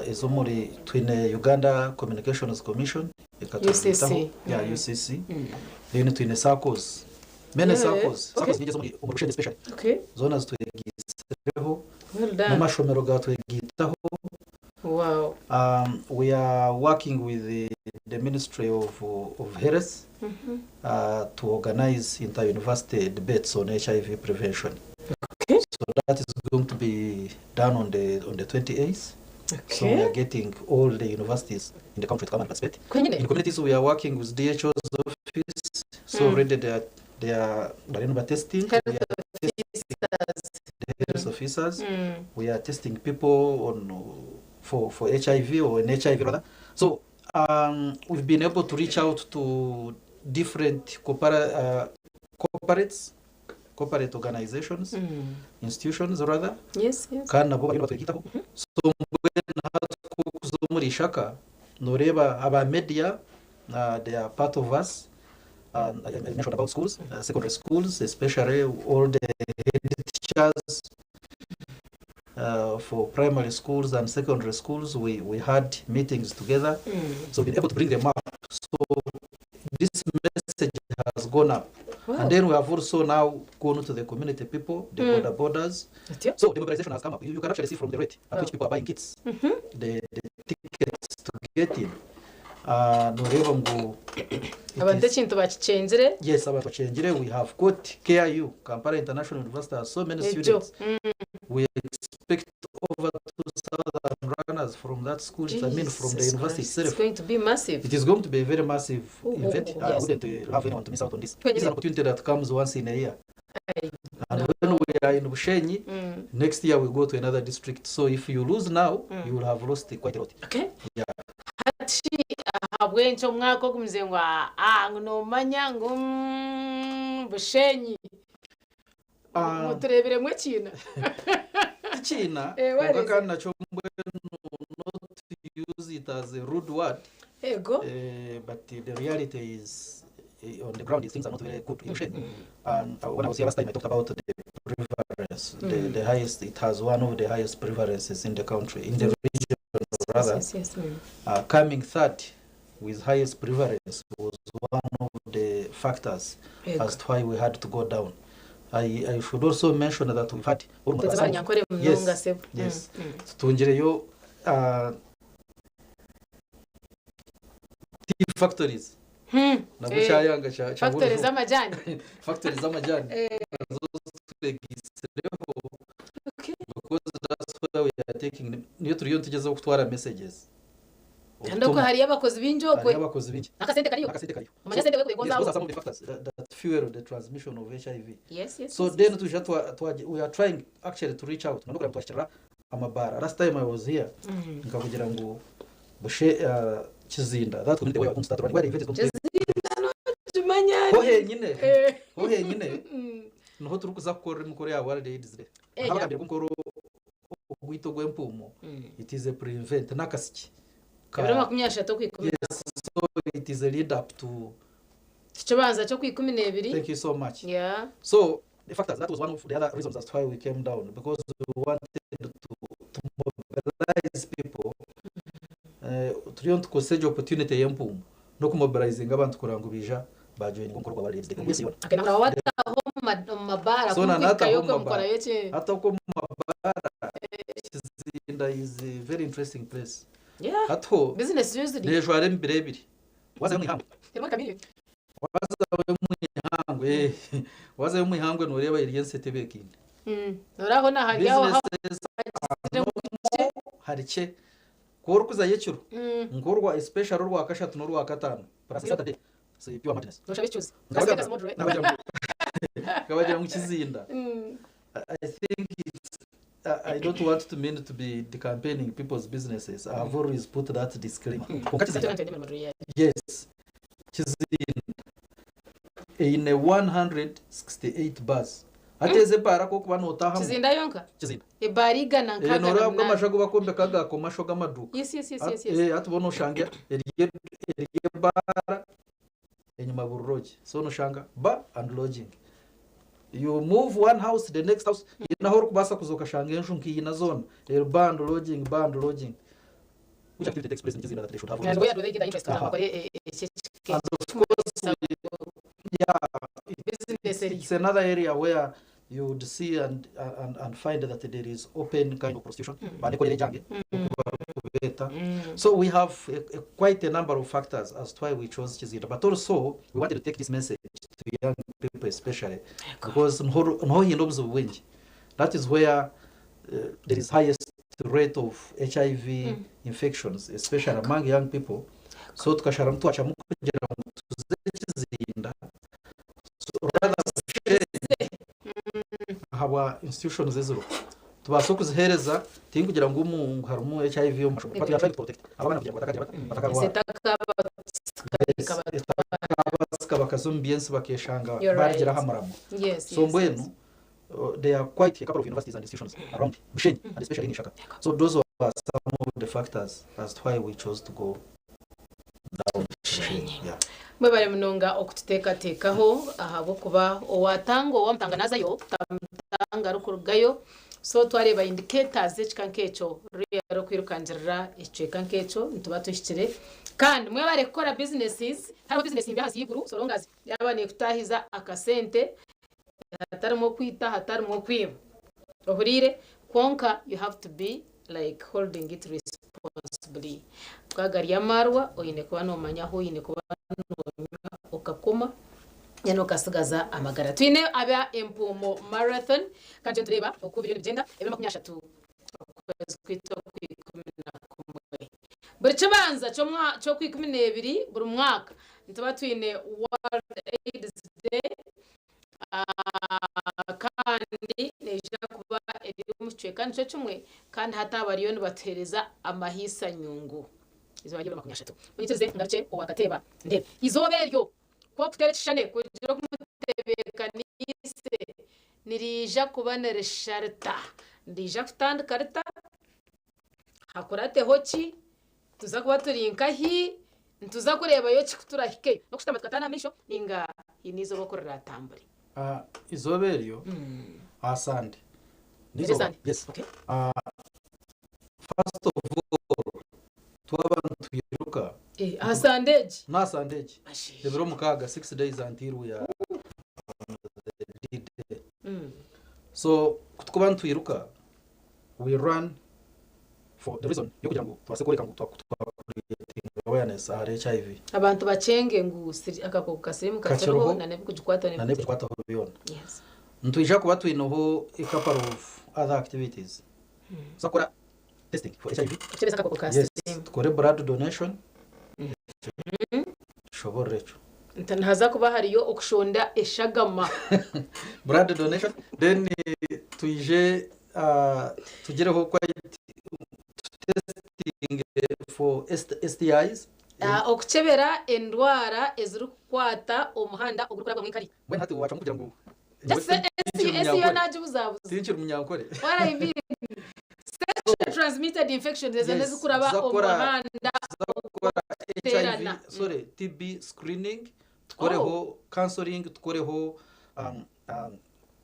L: ez'omuri twine Uganda Communications Commission ekatwegataho
B: UCC.
L: yeah, UCC then twine circles many circles circles nyingi ez'omuri omuri Bushenyi especially zoona zitwegaisireho
B: Well done.
L: n'amashomero gatwegitaho We are working with the Ministry of Health to organize inter-university debates on HIV prevention. So that is going to be done on the 28th. So we are getting all the universities in the country to come and participate.
B: Kwenyine.
L: In communities we are working with DHO's office. So already they are testing.
B: Health
L: We are testing the health officers. We are testing people on for HIV or NHIV rather. So we've been able to reach out to different corporate organizations, institutions rather.
B: Yes.
L: Kandi nabo bariyo nibatwegitaho. So mbwenu hati Ishaka noreeba aba media they are part of us. I mentioned about schools, secondary schools especially all the head teachers for primary schools and secondary schools we, we had meetings together. So we've been able to bring them up. So this message has gone up.
B: Wow.
L: And then we have also now gone to the community people, the border borders. So the mobilization has come up. You can actually see from the rate at which people are buying kits, the tickets to get in. Noreeba ngu it
B: Abantu
L: is-
B: ekintu bakikyengire.
L: Yes, abantu bakyengire. We have got KIU, Kampala International University, has so many
B: Ekyo.
L: Students. We expect over 2,000 runners from that school, I mean from the
B: Jesus
L: university
B: Christ.
L: itself.
B: It's going to be massive.
L: It is going to be a very massive
B: Ooh,
L: event.
B: ooh,
L: I
B: yes.
L: wouldn't have anyone to miss out on this. This is an opportunity that comes once in a year. And when we are in Bushenyi, next year we go to another district. So if you lose now, you will have lost quite a lot.
B: Okay.
L: Yeah.
B: Hati ahabw'enki omwaka ogumize ngu aa ngu noomanya ngu Bushenyi mutureebiremu ekiina?
L: Ekiina
B: Eh, what
L: kwonka
B: is
L: kandi nakyo mbwenu not to use it as a rude word.
B: Ego.
L: But the reality is on the ground things are not very good in Bushenyi. And when I was here last time, I talked about the prevalence, the highest, it has one of the highest prevalences in the country, in the region rather. Coming third with highest prevalence was one of the factors
B: Ego.
L: As to why we had to go down. I should also mention that we've had almost
B: Tuteze Abanyankore munonga
L: yes,
B: sebo.
L: Yes. Tutungireyo tea factories. Nabwo kyayanga kya
B: Factories
L: Buruju.
B: z'amajani.
L: Factories z'amajani. Nazo twegiisireho because that's where we are taking, niyo turiyo nitugezaho kutwara messages.
B: Kandi okwo hariyo abakozi bingi okwe.
L: Hariyo abakozi bingi.
B: Akasente kariyo.
L: Akasente kariyo.
B: Omanya sente wekwe
L: Yes,
B: gonza
L: those
B: aho.
L: are some of the factors that fuel the transmission of HIV. So then tuja we are trying actually to reach out. Nokura twashira amabara. Last time I was here, nkakugira ngu bushe Kizinda, that community where we start running, where the event is going to be.
B: Kizinda nokimanya.
L: Ho henyine. Ho henyine. Niho turi kuza kukora emikoro ya World AIDS Day. Nkabagambira ku mukoro ogwaitu ogw'empuumo. It is a pre-event n'akasiki.
B: Ebiro 30 ku 10.
L: Yes, so it is a lead up to
B: Ekibanza kyo ku 12.
L: Thank you so much. So the factors, that was one of the other reasons as to why we came down, because we wanted to mobilize people. Turiyo nitukozesa egyo opportunity y'empuumo n'okumobilizinga abantu kureba ngu baija bajoininga omukoro gwa World AIDS Day. Mbwenu
B: Okay, na wataho mu mabaara
L: So na
B: kukwikayo
L: nataho
B: kwe
L: mu
B: mukorayo
L: mabaara.
B: ki?
L: Hata okwo mu mabaara, Kizinda is a very interesting place. Hatiho
B: Business usually.
L: neejwara emibiri ebiri. Wazayo omu ihangwe.
B: Terimu kamiri.
L: Wazayo omu ihangwe, wazayo omu ihangwe nooreeba eri ensi etebeekaine.
B: Oraho na hari aho
L: Businesses hari kye. Ku orikuzayo ekiro, nk'orwa especially orwakashatu n'orwakataano, plus Saturday, so pure madness.
B: Noshabe ekicuzi.
L: Nkabagira ngu Kizinda. I think it's I don't want to mean to be decampaigning people's businesses. I've always put that disclaimer. Kwonka Kizinda, yes, Kizinda eine 168 bars. Hati ezi ebaara kokuba nootahamu.
B: Kizinda yonka?
L: Kizinda.
B: Ebaara igana
L: Eh,
B: nkaaga na
L: noreeba
B: munaana.
L: amasho agu bakombeka aga commercial g'amaduuka.
B: Yes.
L: Hati bona oshanga eri ebaara enyima buri lodge. So noshanga bar and lodging. You move one house, the next house, naho orikubaasa kuza okashanga enju nkiina zoona. Eri bar and lodging, bar and lodging. Which activity takes place in Kizinda that they should have?
B: And where do they get the interest? Bakore
L: And of course, yeah,
B: Business area.
L: it's another area where you would see and find that there is open kind of prostitution. Banekorera ejjange, okubeeta. So we have quite a number of factors as to why we chose Kizinda. But also, we wanted to take this message to young people especially, because niho hiine obuzibu bwingi. That is where there is highest rate of HIV infections, especially among young people. So tukasharamu twacamu kugira ngu tuze Kizinda, so rather ahabwa institutions eziriho tubaase okuziheereza tinkugira ngu harimu HIV omu mashomo, but we are trying to protect abaana kugira ngu batakarwara. Etakabasika bakaza omu byensi bakeshanga
B: You're
L: barugiraho
B: right.
L: amaramo. So mbwenu there are quite a couple of universities and institutions around Bushenyi and especially in Ishaka. So those were are some of the factors as to why we chose to go down Bushenyi. Yeah.
B: Mwebare munonga okututeekateekaho ahabw'okuba owatanga owamutanga nazayo tamutanga arikurugayo so twareeba indicators z'ekika nk'ekyo ruriya rurikwirukangirira ekicweka nk'ekyo nituba tuhikire kandi mwebare kukora businesses hariho business mbi ahansi y'eiguru so long as yaaba neekutaahiza akasente hatarimu okwita hatarimu okwiba ohuriire kwonka you have to be like holding it responsibly gaba gari amarwa oine kuba noomanya ahu oine kuba noonywa okakoma then okasigaza amagara. Twine aba Empuumo Marathon kandi nitureeba oku biriyo nibigyenda ebiro 30 okwezi kwaitu okw'ikumi na kumwe. Buri kibanza ky'okwikumi n'ebiri buri mwaka nituba twine World AIDS Day kandi neija kuba eri omu kicweka nikyo kimwe kandi hati bariyo nibatuheereza amahiisa nyungu izooba ry'ebiro 30. Onyikirize ngarukye owa Kateeba ndeebe izooba eryo ku okuteera ekishushani kugira ogu mutebeekaniise niriija kuba nirishusha rita? Niriija kutandika rita? Hakurateho ki? Nituza kuba turi nkahi? Nituza kureebayo ki ku turahikeyo? N'okushutama tukataana aha maisho nainga haine eizooba oku riratambure?
L: Izooba eryo aha Sunday.
B: Eri
L: N'eizooba,
B: Sunday?
L: yes.
B: Okay.
L: First of all, twaba nitwiruka.
B: Aha Sunday egi?
L: N'aha Sunday egi. Ebiro 6, 6 days until we are on the D-Day. So, ku tukuba nitwiruka, we run for the reason y'okugira ngu tubaase kworeka ngu twa creating awareness ahari HIV.
B: Abantu bakyenge ngu akakooko ka siriimu kakiriho
L: Kakiriho
B: na n'ebikugikwataho
L: na n'ebikugikwataho byona. Nitwija kuba twineho a couple of other activities. Tuza kukora testing for HIV.
B: Okukyebeza akakooko ka
L: Yes,
B: siriimu.
L: tukore blood donation. Tushoborore ekyo.
B: Nihaza kuba hariyo okushonda eshagama.
L: Blood donation, then twije tugireho quite testing for STIs.
B: Okukyebera endwara ezirikukwata omuhanda ogurikurabwamu enkari.
L: Mbwenu hati waacwamu kugira ngu
B: Ese esi yo nagibuzabuza.
L: Tinkiri munyankore.
B: What I mean, sexually transmitted infections ezo nezikuraba
L: Tuza kukora
B: omuhanda
L: tuza kukora HIV,
B: oguterana.
L: sorry, TB screening, tukoreho counseling, tukoreho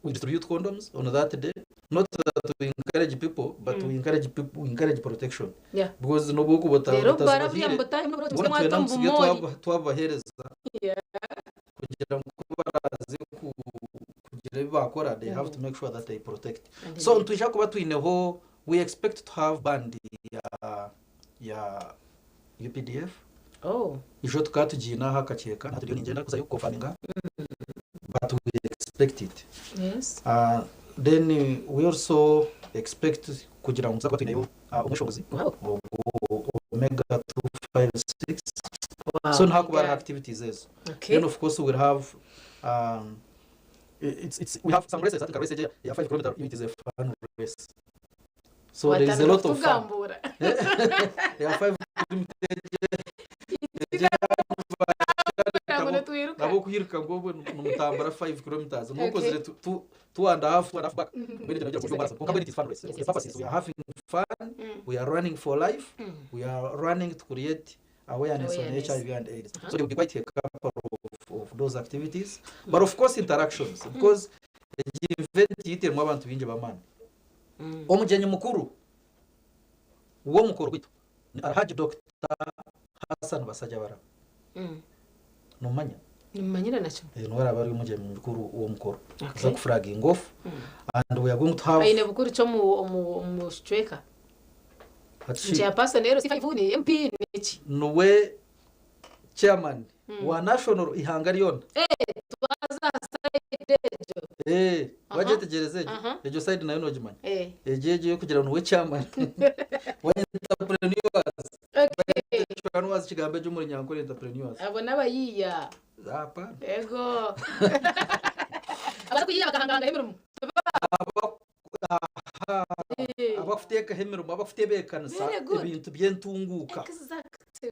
L: we distribute condoms on that day. Not that we encourage people, but we encourage people, we encourage protection. Because n'obu okuba
B: Rero bara buriya mubutahe
L: mbona
B: mubutahe
L: twena
B: mwata
L: musigaye
B: omu bumori.
L: twabahereza kugira ngu baraze kugira ebi bakora, they have to make sure that they protect.
B: And
L: So nitwija kuba twineho, we expect to have band ya UPDF. Ijo tukaba tugiine aha akakyeka naturiyo ningyenda kuzayo kuconfirminga, but we expect it. Then we also expect kugira ngu tuza kuba twineyo omweshongozi ogwo Omega 256. So nihakuba hariho activities ezo. Then of course we'll have it's we have some races. I think a race ya 5 kilometer, it is a fun race, so there is a
B: Watandika
L: lot of fun.
B: kutugambura.
L: Ya 5 kilometer.
B: Ntabwo nitwiruka.
L: Nabo kuyiruka ngo obwe nimutambura 5 kilometers mukozire two and a half, two and a half back. Mbere nagira ngo marathon. Konka it is fun race. The purpose is we are having fun, we are running for life, we are running to create awareness on
B: Awareness.
L: HIV and AIDS. So there will be quite a couple of those activities, but of course interactions, because the event yitiremu abantu bingi b'amaani. Omugyenyi mukuru w'omukoro gwitu ni Alhaji Dr. Hassan Basajjabalaba. Nomanya?
B: Nimumanyira nakyo.
L: Niwe araba ari omugyenyi mukuru w'omukoro. Aza kuflagging off and we are going to have
B: Aine bukuru ki omu kicweka? Chairperson, LC5, ni MP, niki?
L: Niwe chairman wa national ihanga ryona.
B: Twaza side egyo.
L: Wagyetegereza egyo. Egyo side nayo nogimanya. Egyo egyo yokugira ngu niwe chairman wa entrepreneurs. Entrepreneurs kigambo ekyo omuri Nyankore, entrepreneurs.
B: Abo n'abayiiya.
L: Hapana.
B: Ego abarikuyiiya bakahangahanga emirimo.
L: Abakuteekaho emirimo, abakutebeekanisa
B: Very good.
L: ebintu by'entunguuka.
B: Exactly.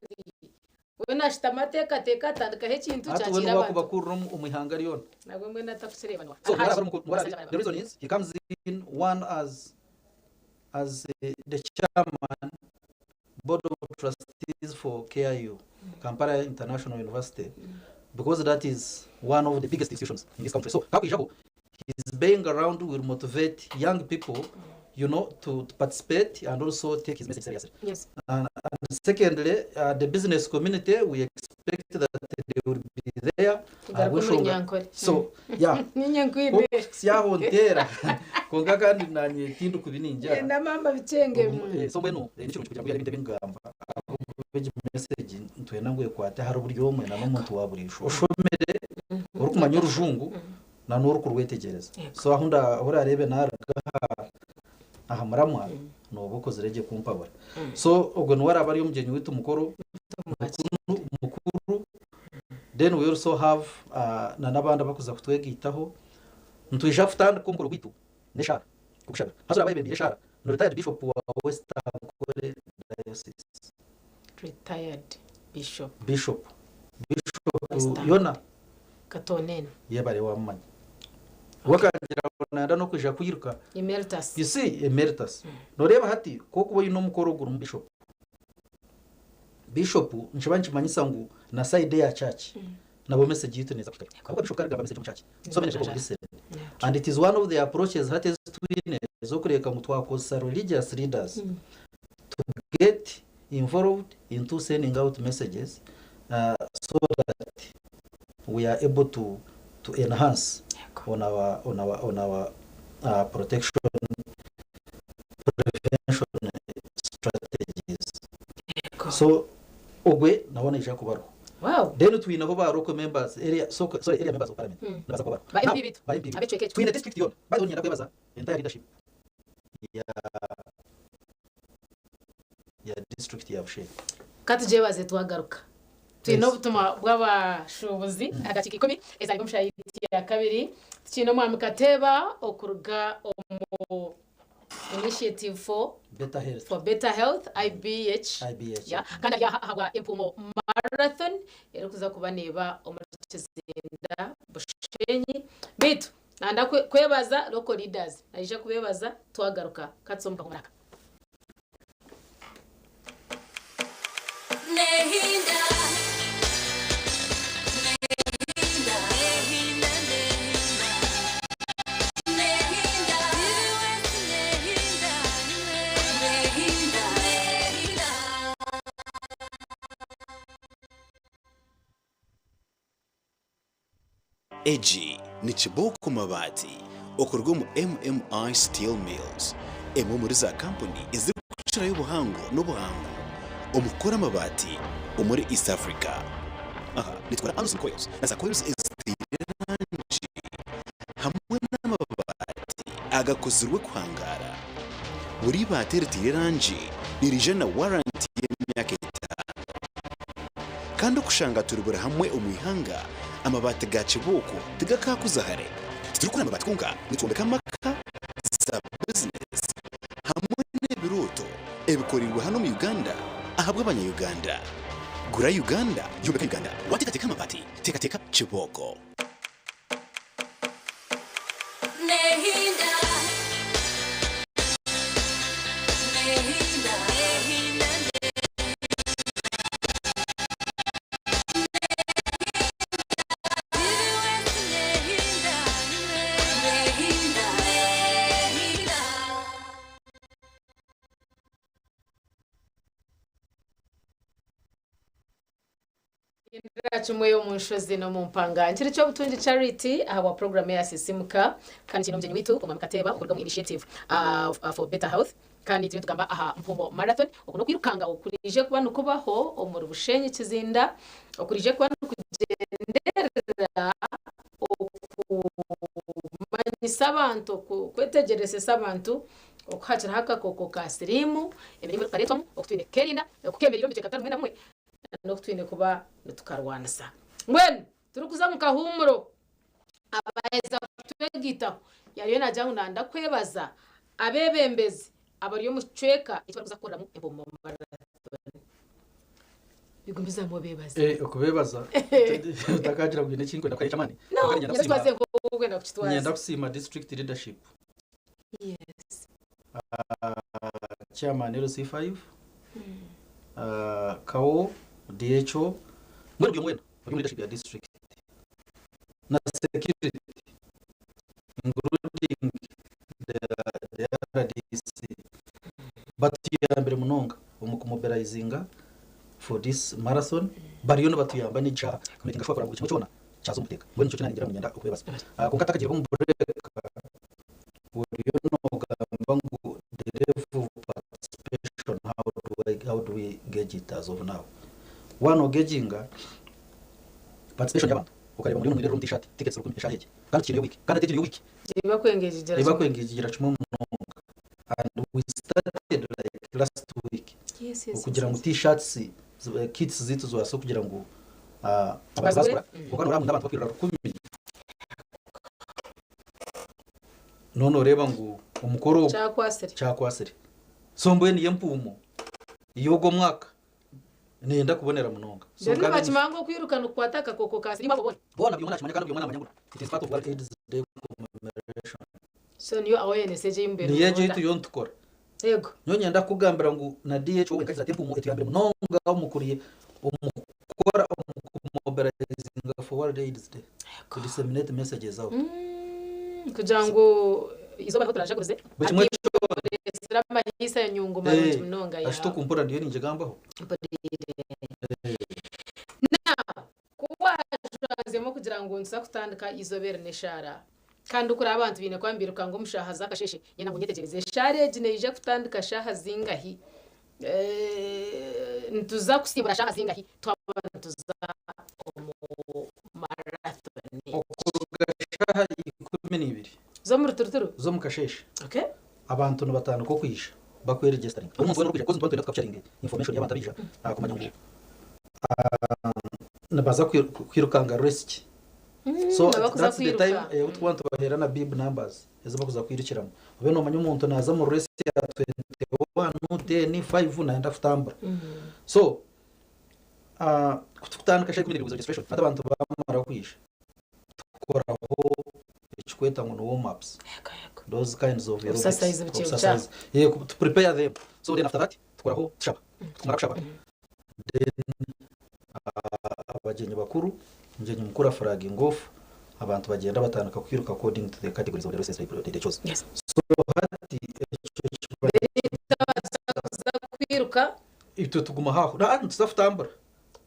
B: We nashitama ateekateeka atandikaho ekintu
L: Hati we
B: kyakiira
L: niwe
B: abantu.
L: wakubakurira omu ihanga ryona.
B: Nabwe mbwenu atakukireebanwa.
L: So the reason is he comes in one as as the chairman board of trustees for KIU, Kampala International University, because that is one of the biggest institutions in this country. So kakwijaho, his being around will motivate young people, to participate and also take his message seriously. And secondly, the business community, we expect that they will be there.
B: Tugaruke muri Nyankore.
L: So, yeah.
B: Ninyankwine.
L: Syaho ntera. Konka kandi nanye tindu kubininja.
B: Na mama bichenge.
L: So mbwenu nikirungi kugira ngu yari ebingamba egi message ntwena ngu ekwate hari buri omwe na n'omuntu wa burisho oshomere orikumanya orujungu na n'orikurwetegereza. So aho orareebe naruga aha muramwa noba okozire gye kumpabura. So ogwo niwe araba ari omugyenyi waitu mukuru mukuru. Then we also have na n'abandi abakuza kutwegaitaho. Nitwija kutandika omukoro gwaitu n'eshaara kukushabira. Haza oraba ayebembeire eshaara ni retired bishop wa West Ankole Diocese.
B: Retired bishop.
L: Bishop. Bishop
B: West Ankole.
L: Yona.
B: Katonene.
L: Yebare wamumanya. Wakagira ngu nayenda n'okwija kwiruka.
B: Emeritus.
L: You see, emeritus. Noreeba hati kokuba oine omukoro gurimu bishop. Bishop nikiba nikimanyisa ngu na side eya church nabo message yitu neza kushika. Ahabw'okuba bishop karigamba message omu church. So many people listen. And it is one of the approaches hati ezi twine ez'okureeka ngu twakozesa religious leaders to get involved into sending out messages so that we are able to enhance on our protection prevention strategies. So ogwe nawe naija kubaruho. Then twineho ba local members area, so, sorry, area members of parliament. Nibaza kuba
B: Ba
L: Now,
B: MP bitu.
L: ba MP bitu.
B: Ab'ekicweka ekyo.
L: Twine district yoona. By the way, niinyenda kwebaza entire leadership ya district ya Bushenyi.
B: Katugyebaze twagaruka. Twine obutumwa bw'abashuubuzi adakiika 10 ezari omushayiti ya kabiri. Tukiine omwami Kateeba okuruga omu Initiative for
L: Better Health.
B: For Better Health, IBH.
L: IBH.
B: Yeah. Kandi ari aha ahabwa Empumo Marathon erikuza kuba neeba omuri Kizinda Bushenyi. Beitu nanda kwebaza local leaders. Naija kubebaza twagaruka. Katusome omuraka.
M: Nehinda. Nehinda. Nehinda. Nehinda. Nehinda. Nehinda. Nehinda.
F: Egi ni Kibooko Mabaati okuruga omu MMI Steel Mills, emwe omuri za kampuni ezirikukirayo obuhango n'obuhangu omu kukora amabaati omuri East Africa. Aha nitukora Aluson Coils na za coils eziteire erangi hamwe n'amabaati agakozirwe kuhangaara. Buri ibaati eriteire erangi niriija na waranti y'emyaka 5. Kandi okushanga turi buri hamwe omu ihanga, amabaati ga Kibooko tigakaakuza hare. Titurikukora amabaati kwonka, nitwombeka amaka, za bizinesi hamwe n'ebirooto ebikoreirwe hanu omu Uganda ahabw'abanya-Uganda. Gura Uganda, yombeka Uganda. Waateekateeka amabaati, teekateeka Kibooko.
M: Nehinda. Nehinda. Nehinda. Nehinda. Nehinda. Nehinda.
B: Kimwe omu nshozi n'omu mpanga nkiri ky'obutungi Charity ahabwa programu ya Sisimuka. Kandi kino omugyenyi waitu omwami Kateeba okuruga mu Initiative for Better Health. Kandi turiyo tugamba aha Mpumo Marathon, oku n'okwirukanga okurije kuba nikubaho omuri Bushenyi Kizinda, okurije kuba nikugenderera okumanyisa abantu, kwetegyerezesa abantu okuhakiraho akakooko ka siriimu, emiringo erikukareetwamu, oku twine kukerinda, okukemerera omu bicweka bitari bimwe na bimwe, n'oku twine kuba nitukarwanisa. Mbwenu turikuza omu kahuumuro, abaheza kutwegaitaho yariyo naagira ngu nanda kwebaza abeebembezi abari omu kicweka eki barikuza kukoreramu Empumo Marathon. Bigumizamu obeebaze.
L: Okubeebaza otakagira ngu haine ekinkwenda kukora eky'amaani.
B: No,
L: Kwonka niinyenda
B: nyenda
L: kusiima
B: kitwaze nk'oku orikwenda kukitwaza.
L: Niinyenda kusiima district leadership. Chairman LC5, Kawo, DHO, mbwenu buri omwe weena ori omu leadership ya district na security including the, the RDC batuyambire munonga omu kumobilizinga for this marathon bariyo nibatuyamba n'ekishaha kumakinga sure buri kimwe kyona kyaza omu buteeka mbwenu nikyo kinaningira ngu niinyenda okwebaza. Kwonka ntakagiireho omu break Oriyo nogamba ngu the level of participation how do I, how do we gauge it as of now? Waaba nogeginga participation y'abantu okareeba ngu oriyo nomwirira omu t-shirt tickets rukumi eshaaha egi kandi tukiineyo week kandi hati egi niyo week
B: Ebakwengejegyera
L: kimwe.
B: Ebakwengejegyera
L: kimwe munonga and we started like last week
B: Yes, yes,
L: okugira
B: yes,
L: ngu
B: yes.
L: t-shirts kits zaitu zibaase kugira ngu abantu
B: Bazigure.
L: bazigura kwonka noreeba ngu n'abantu bakwirira rukumi Noonoreeba ngu omukoro ogu
B: Kyakwasire.
L: kyakwasire. So mbwenu yo empuumo y'ogwo omwaka neyenda kubonera munonga. So
B: Mbwenu
L: nkabe
B: nibakimanya ngu okwiruka nikukwata akakooko ka siriimu abo boona.
L: Boona buri omwe nakimanya kandi buri omwe namanya ngu it is part of World AIDS Day commemoration.
B: So niyo awareness egyo ei mubaire
L: Niyo egyo ei
B: nimuronda.
L: turiyo nitukora.
B: Yego.
L: Nyowe niinyenda kukugambira ngu na DHO wenka agize ati empuumo etuyambire munonga omu kuri omu kukora omu kumobilizinga for World AIDS Day to disseminate messages out.
B: Kugira ngu eizooba niho turajagurize
L: Buri kimwe
B: hati
L: kyona.
B: oreetsire amahiisa enyungu marungi munonga
L: Ashita
B: ya.
L: okumpurira ndiyo ningigambaho.
B: Mpuriire. Now ku waajwanzemu kugira ngu nituza kutandika eizooba eri n'eshaara Kandi kuri abantu baine kuba nibairuka omu shaaha z'akasheeshe, nyenda ngu nyetegyereze eshaara egi neija kutandika shaaha zingahi? Nituza kusiibura shaaha zingahi twaba nituza omu marathoni?
L: Okuruga shaaha 12.
B: Z'omu ruturuturu?
L: Z'omu kasheeshe.
B: Okay.
L: Abantu nibatandika okwija bakweregisitaringa. Omuntu weena orikwija, because nituba nitwenda tukapucharinga information y'abantu abaija kumanya ngu nibaza kwirukanga race ki. So
B: Abakuza
L: that's the time
B: kwiruka.
L: eh, tukuba nitubaheera na bib numbers ezi bakuza kwirukiramu. Obe nomanya omuntu naaza omu race ya 21, 10, 5 nayenda kutambura. So ah, ku tukutandika shaaha 12 registration hati abantu bamara kwija tukoraho ekikweta ngu ni warm ups. Those kinds of aerobics.
B: Obusasayizi bukye bukye.
L: Obusasayizi. Yeah, to prepare them. So then after that tukoraho tushaba. Tukumara kushaba then abagyenyi bakuru, omugyenyi mukuru afuraginga off, abantu bagyenda batandika kwiruka according to the categories of the races they, they chose.
B: Yes.
L: So hati ekyo kiba
B: Kuza kwiruka
L: itwe tuguma aho na nituza kutambura.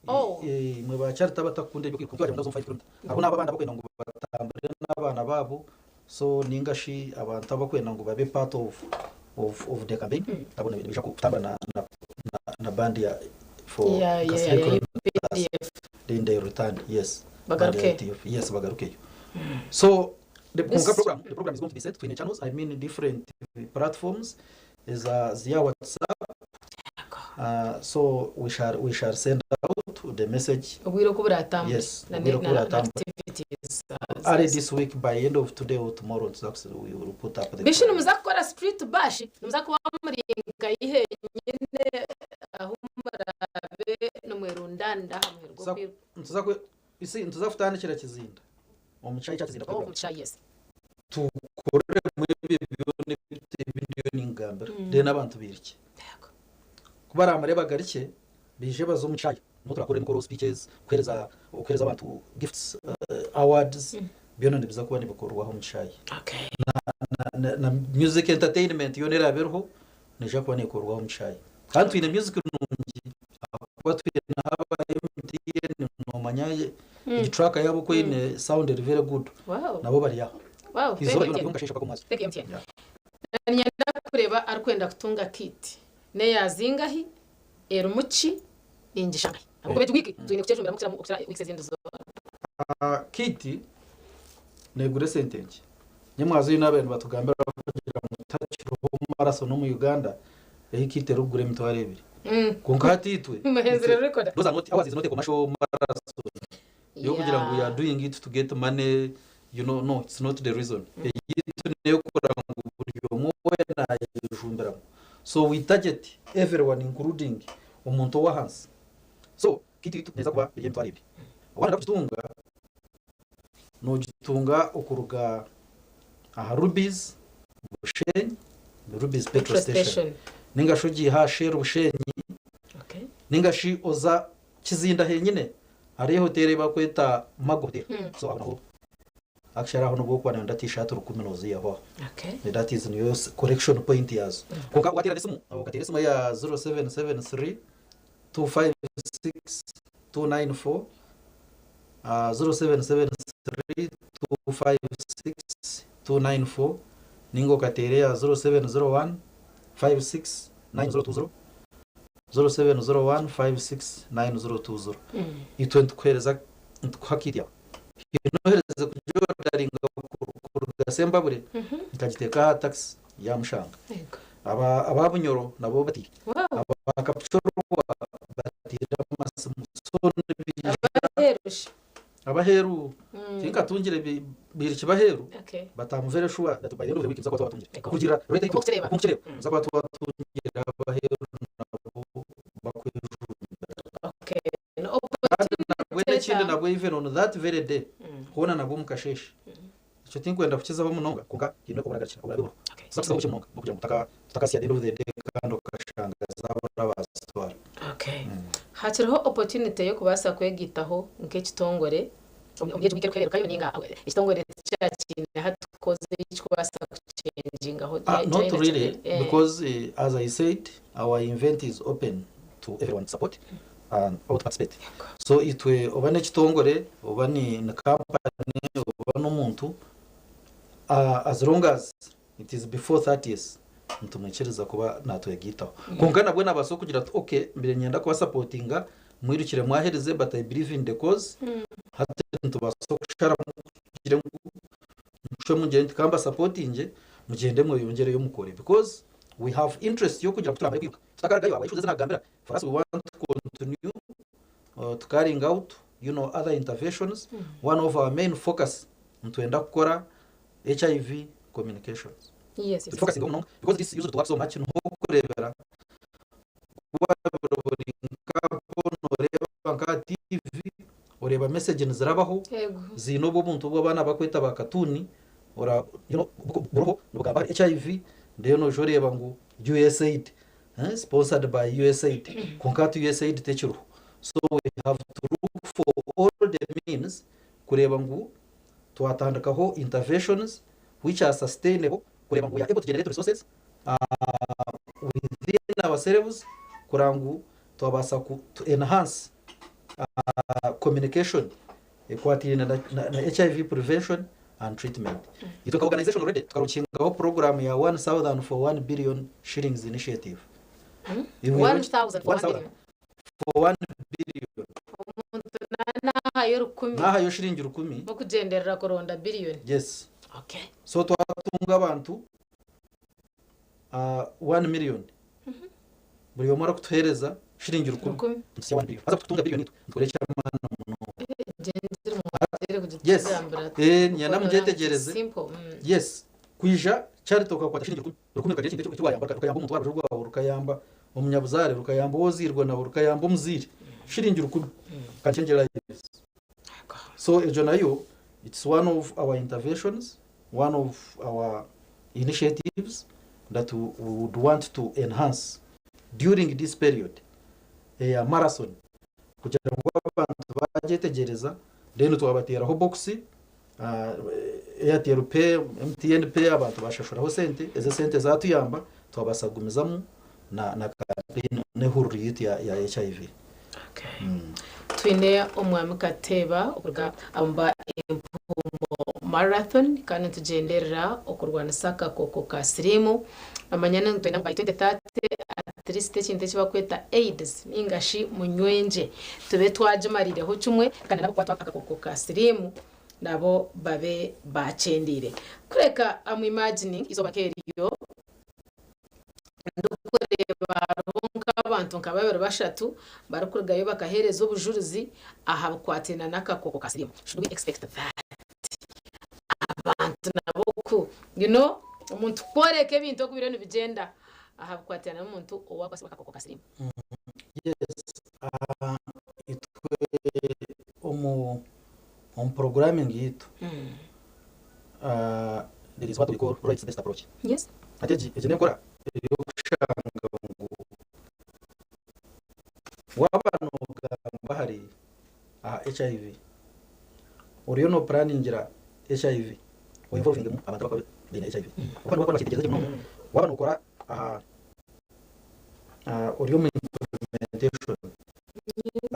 B: Oh.
L: Imwe ba Charity abatakunda eby'okwiruka twagenda omu 5 km. Hariho n'abo abandi abakwenda ngu batambure n'abaana baabo so ninga shi abantu abakwenda ngu babe part of of, of the campaign abo nibaija kutambura na, na, na, na band ya for
B: Ya-
L: nka
B: ya-
L: three
B: ya
L: kilometers,
B: UPDF.
L: then they return yes Band ya
B: Bagaruke.
L: UPDF, yes bagarukeyo so the,
B: This-
L: kwonka program, the program is going to be set twine channels i mean different platforms eza ziya whatsapp so we shall, we shall send out the message
B: Obwire oku buratambure
L: Yes,
B: na
L: obwire oku
B: na- na
L: buratambure.
B: activities
L: Early this week by end of today or tomorrow tuza kusi- we will put up the
B: Bishi nimuza kukora street bash nimuza kuba muri nka henyine ahu murabe nimwerundanda aha muheru gw'okwiruka.
L: Nituza ku- you see, nituza kutandikira Kizinda omu kishaayi kya Kizinda
B: Oh, omu
L: playground.
B: kishaayi yes.
L: Tukoreremu ebyo byona ebi ndiyo ningambira then abantu bairukye. Ku baraamare bagarukye baije baze omu kishaayi niho turakorera emikoro, speeches, kuheereza okuheereza abantu gifts, awards byona nibiza kuba nibikorwaho omu kishaayi. Na, na, na music entertainment yoona eraabe eriho neija kuba neekorwaho omu kishaayi. Kandi twine music nungi ahakuba twine aba MTN noomanya egi track yaabo ku eine sound eri very good
B: Wow.
L: nabo bari aho.
B: Wow, thank
L: Eizooba
B: you,
L: ryona
B: MTN.
L: omu kasheeshe mpaka omu mwazyo.
B: Thank you, MTN.
L: Yeah.
B: Niinyenda kureeba arikwenda kutunga kit n'eya zingahi, erimu ki, ningishanga hi? Ahabw'okuba egi wiiki twine kukyejumbiramu kukira okukira wiiki ezindi zoona.
L: Kit neegura esente nkye. Nyamwazyo oine abaire nibatugambira kugira ngu tihakiroho maraso n'omu Uganda ei kit erikugura 2000. Kwonka hati itwe,
B: Muhenzire rurikora.
L: those are not, ours is not a commercial marathon y'okugira ngu we are doing it to get money, you know, no, it's not the reason. Eyaitu n'ey'okugira ngu buri omwe weena ayejumbiramu. So we target everyone including omuntu ow'ahansi. So kit yaitu neeza kuba eri 20,000. Waayenda kugitunga, noogitunga okuruga aha Rubies Bushenyi, Rubies petrol
B: Petrol
L: station.
B: station.
L: Ninga shi ogiiha aha Shell Bushenyi, ninga shi oza Kizinda henyine hariyo ehoteeri ei barikweta Mago Hotel. So aho naho actually aho nibwo orikuba nooyenda t-shirt rukumi nooziihaho aho. That is niyo collection point yaazo. Kwonka waateera n'esimu, okateera esimu eya 0773 256 294, 0773 256 294 ninga okateera eya 0701 56 9020, 0701 56 9020. Itwe nitukuheereza nitukuha kit yaawe. Haine ohereze kugyodaringa kuruga Sembabure nkagiteeka aha taxi yamushanga. Aba aba Bunyoro nabo bataire. Aba Kapchorwa bataire amasimu. So nibaija
B: Abaheeru shi?
L: Abaheeru tinkatungire bairiki b'aheeru
B: Okay.
L: but I'm very sure that by the end of the week nituza kuba twabatungire. Kurugiirira rate ei
B: Oku nkukireeba.
L: oku nkukireeba nituza kuba twatungire abaheeru nabo bakwejumbira.
B: Okay. No
L: Kandi nabwe
B: opportunity
L: n'ekindi nabwe even on that very day hoona nabwo omu kasheeshe ekyo tinkwenda kukizaho munonga kwonka haine oburagarukira oburabe buriho. Tuza kukizaho bukye munonga ahabw'okugira ngu tutakasya the end of the day kandi okashanga zaabura baazitwara.
B: Okay. Hakiriho opportunity y'okubaasa kwegaitaho nk'ekitongore omuri egi wiiki erikuhererukayo ninga ekitongore tikyakiine hati cause ei kirikubaasa kuchenjingaho
L: Not really because as I said our event is open to everyone to support and or to participate. So itwe oba n'ekitongore oba ni company oba n'omuntu as long as it is before 30th nitumwikiriza kuba natwegaitaho. Kwonka nabwo nabaasa okugira ati okay mbire niinyenda kubasapotinga mwirukire mwaherize but I believe in the cause hati nitubaasa okusharamu tugire ngu mucwemu mugire nti kambasapotingye mugyende mweyongyereyo mukore because we have interest y'okugira ngu turamare kwiruka tutakarugayo ahabwa issues ezi nakugambira for us we want to continue to carrying out you know other interventions one of our main focus nitwenda kukora HIV communications
B: Yes, yes.
L: Tufokasinga munonga because this used to work so much niho okureebera ku waabire ori nka nooreeba nka aha TV oreeba message nizirabaho
B: Yego.
L: ziine obwo obuntu obu abaana barikweta ba katuuni ora you know buriho nibugamba ahari HIV then oija oreeba ngu USAID sponsored by USAID kwonka hati USAID tekiriho so we have to look for all the means kureeba ngu twatandikaho interventions which are sustainable kureeba ngu we are able to generate resources within ourselves kureba ngu twabaasa ku to enhance communication ekwataine na HIV prevention and treatment. Itwe nka organization already tukarukingaho program ya 1000 for 1 billion shillings initiative.
B: 1000 for 1 billion.
L: For 1 billion.
B: Omuntu nahayo rukumi.
L: Nahayo shiringi rukumi.
B: Mukugyenderera kuronda billion.
L: Yes.
B: Okay.
L: So twatunga abantu 1 million. Buri omwe arikutuhereza shiringi rukumi. Nitutsya 1 billion. Haza kututunga billion itwe nitukora eky'amaani munonga. Yes. Eh, niinyenda mugyetegyereze. Yes. Kwija Charity okakwata shiringi rukumi, rukumi rukagira ekintu eki wayamba, rukayamba omuntu w'aha rubaju rwawe, rukayamba omunyabuzaare, rukayamba ou ozairwe nawe, rukayamba omuzaire. Shiringi rukumi can change lives. So egyo nayo it's one of our interventions, one of our initiatives that we would want to enhance during this period eya marathon kugira ngu abantu bagyetegyereza then twabateeraho box Airtel pay, MTN pay abantu bashashuraho sente, ezo esente zatuyamba twabaasa kugumizamu na na campaign n'ehururu yaitu ya ya HIV.
B: Twine Omwami Kateeba okuruga omu ba Empuumo Marathon kandi nitugyenderera okurwanisa akakooko ka siriimu. Nomanya nitwenda ngu by 2030 at least ekintu eki barikweta AIDS ninga shi munywengye tube twagimarireho kimwe kandi n'abarikukwatwa akakooko ka siriimu nabo babe baakyendeire. Kureka am imagining eizooba nk'eryo ndikureeba hariho nk'abantu nka babiri bashatu barikurugayo bakaheereza obujurizi aha bikwatiraine n'akakooko ka siriimu. Should we expect that? Abantu nabo ku you know omuntu kworeka ebintu oku biriyo nibigyenda aha bikwatiraine n'omuntu owaakwasibwe akakooko ka siriimu.
L: Yes, itwe omu omu programming yaitu there is what we call rights based approach.
B: Yes.
L: Hati egi egi n'enkora ey'okushanga ngu Waaba noogamba ahari aha HIV, oriyo noopuraningira HIV, oinvolvingemu abantu abarikuba baine HIV. Ahabw'okuba nibo barikuba nibakyetegyereza gye munonga. Waaba nookora aha ori omu implementation,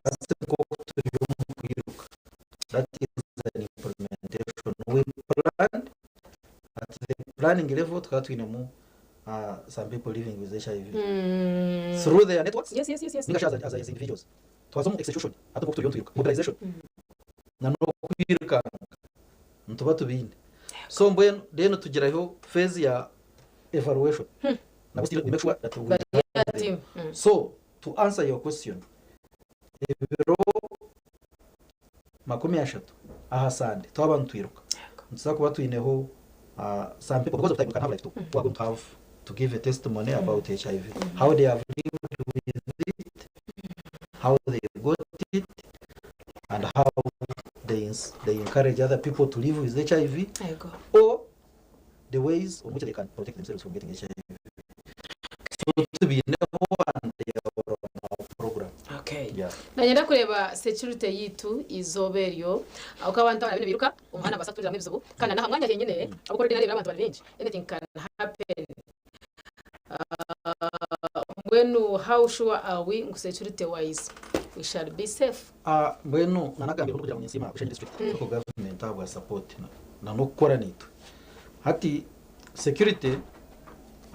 L: that's nk'oku turi omu kwiruka, that is an implementation. We planned at the planning level tukaba twinemu some people living with HIV through their networks
B: Yes, yes, yes, yes.
L: ninga shi as, as individuals twaza omu execution hati nk'oku turiyo nitwiruka mobilization na n'okwirukanga nituba tubiine so mbwenu then tugiraho phase ya evaluation nabwo still we make sure that we
B: Bari
L: have
B: ya
L: them.
B: team.
L: So to answer your question ebiro 30 aha Sande twaba nitwiruka nituza kuba twineho some people because of time we can have like two who are going to have to give a testimony about HIV how they have lived with it how they got it and how they, they encourage other people to live with HIV
B: Yego.
L: or the ways on which they can protect themselves from getting HIV. So tubineho and they are on our program.
K: Okay.
L: Yeah.
B: Nanyenda kureba security yitu izooba eryo ahabw'okuba abantu abana biruka omuhanda nibabaasa kutungiramu ebizibu kandi n'aha mwanya henyine ahabw'okuba already nareebire abantu bari baingi anything can happen mbwenu how sure are we ngu security wise we shall be safe?
L: Ah, mbwenu nanagambire kugira ngu ninsiima Bushenyi district local government ahabwa support na na n'okukora naitwe. Hati security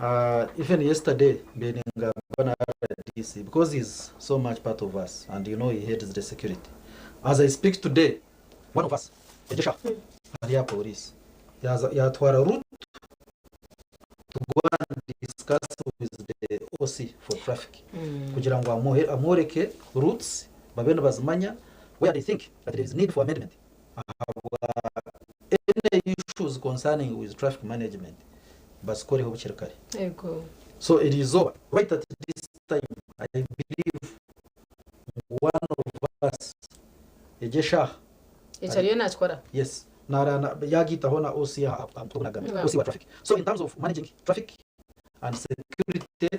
L: ah, even yesterday mbaire ningamba na RDC because he's so much part of us and you know he heads the security. As I speak today, one of us egi eshaaha ari aha police yaaza yaatwara route to go and discuss with the OC for traffic kugira ngu amuhe amworeke routes babe nibazimanya where they think that there is need for amendment ahabwa any issues concerning with traffic management bazikoreho bukiri kare.
B: Yego.
L: So eri izooba right at this time I believe ngu one of us egi eshaaha
B: Ekyo ariyo nakikora?
L: Yes nara yagaitaho na OC aha aha mutwe ogu nagambire OC wa traffic. So in terms of managing traffic and security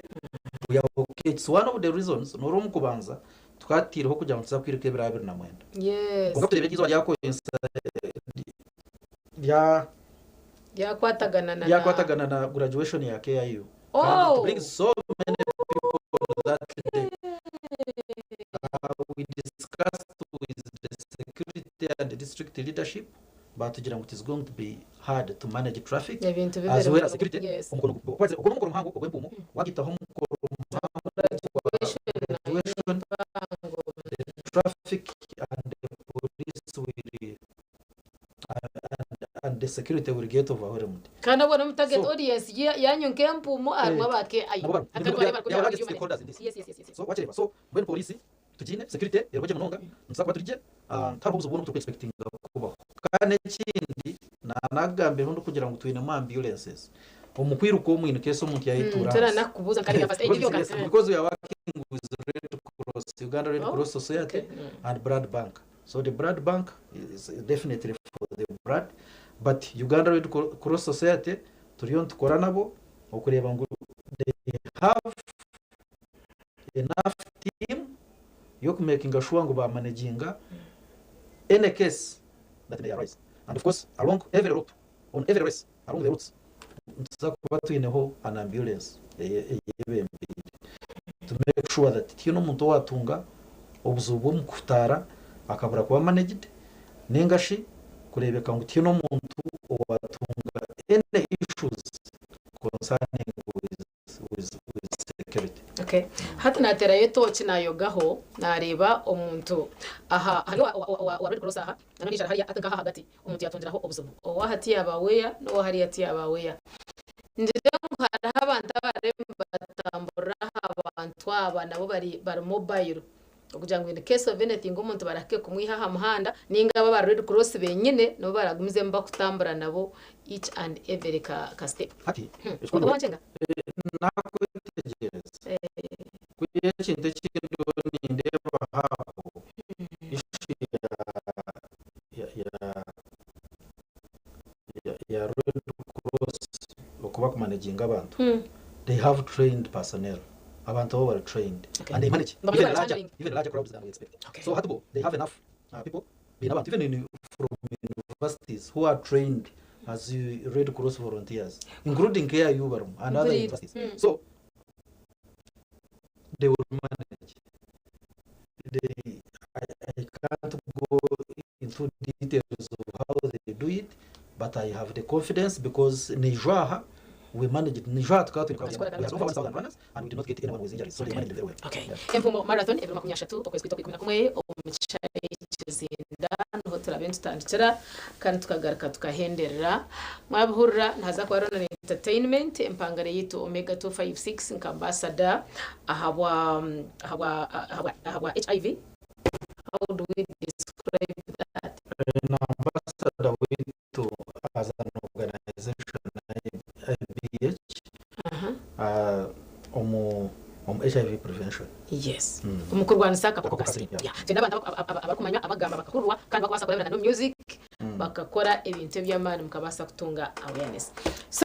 L: we are okay. It's one of the reasons noreeba omu kubanza tukataireho kugira ngu nituza kwiruka ebiro 29.
B: Yes.
L: Kwonka kutureeba eri izooba rya rya
B: Ryakwatagana na
L: ryakwatagana na graduation ya KIU. Kandi it
B: Oh!
L: brings so many people that day. We discussed with the security and the district leadership batugira ngu it is going to be hard to manage traffic
B: Ebintu
L: as
B: bibiri
L: well as security.
B: Yes.
L: Omukono ogwo n'omukono muhango ogw'empuumu wagitaho omukono muhango gwa graduation the traffic and the police will and, and the security will get overwhelmed.
B: Kandi obwo n'omu target
L: So-
B: audience yanyu nk'empuumu harimu aba KIU.
L: Nabo barimu.
B: Akaba
L: They
B: bari
L: are-
B: bari
L: they are largest
B: human.
L: stakeholders in this.
B: Yes.
L: So wakyereba so mbwenu polisi tugiine security eriho gye munonga nituza kuba turi gye ah, tihariho obuzibu bwona obu turi kubaho kandi ekindi nanagambiraho ndikugira ngu twinemu ambulances omu kwiruka omu in case omuntu yayetuura
B: Tura
L: ahansi.
B: nakukubuuza nkareba first aid
L: Because,
B: yoka.
L: yes, because we are working with Red Cross, Uganda Red
B: Oh,
L: Cross Society
B: okay.
L: and Blood Bank. So the Blood Bank is definitely for the blood, but Uganda Red Cross Society turiyo nitukora nabo okureeba ngu they have enough team y'okumakinga sure ngu bamanaginga any case that may arise. And of course, along every route, on every race, along the routes, nituza kuba twineho an ambulance eyebembeire to make sure that tihaine omuntu owatunga obuzibu bw'omukutaara akabura kuba managed ninga shi kureebeka ngu tihaine omuntu owatunga any issues concerning with, with, with security.
B: Okay. Hati nateerayo etooki naayogaho naareeba omuntu aha hariho owa, owa, owa Red Cross aha na n'ondiijo ari hariya ati nkaha ahagati omuntu yaatungiraho obuzibu owa hati yaaba weya n'owa hariya tiyaaba weya. Ngira ngu hariho abantu abariyo nibatamburira aha bantu aba nabo bari bari mobile okugira ngu in case of anything omuntu barahike kumwiha aha muhanda ninga abo aba Red Cross benyine nibo baragumizemu bakutambura nabo each and every ka, ka step.
L: Hati
B: Oba wankyenga?
L: Nakwetegyereza kwiha ekintu ekindi nindeeba aho issue ya ya ya ya Red Cross okuba kumanaginga abantu they have trained personnel Abantu abo bari trained
B: Okay.
L: and they manage
B: Nibamanya
L: even larger,
B: barahandlinga.
L: even larger crowds than we expect.
B: Okay.
L: So hati bo they have enough people, baine abantu even in, from universities who are trained as Red Cross volunteers, including KIU barimu and other
B: Mpuriire.
L: universities. So they will manage. They, I can't go into details of how they do it, but I have the confidence because Nijaha, we managed Nijaha tukaba turi
B: Bakora
L: we had over 1,000 runners and we did not get anyone with injuries, so they managed very well.
B: Okay.
L: Yeah.
B: Empumo Marathon ebiro 30 okwezi kwitwa 11 omu kishaayi Kizinda niho turabe nitutandikira kandi tukagaruka tukahenderera. Mwabihurira nihaza kuba hariho na entertainment empangare yaitu Omega 256 nka ambassador ahabwa ahabwa ahabwa ahabwa HIV. How do we describe that?
L: An ambassador waitu as an organization IBH omu omu HIV prevention.
B: Yes. Omu kurwanisa akakooko ka siriimu.
L: Yeah.
B: Yeah. Twine abantu abarikumanywa abagamba bakahurirwa kandi bakubaasa kurabira na music bakakora ebintu eby'amaani mukabaasa kutunga awareness. So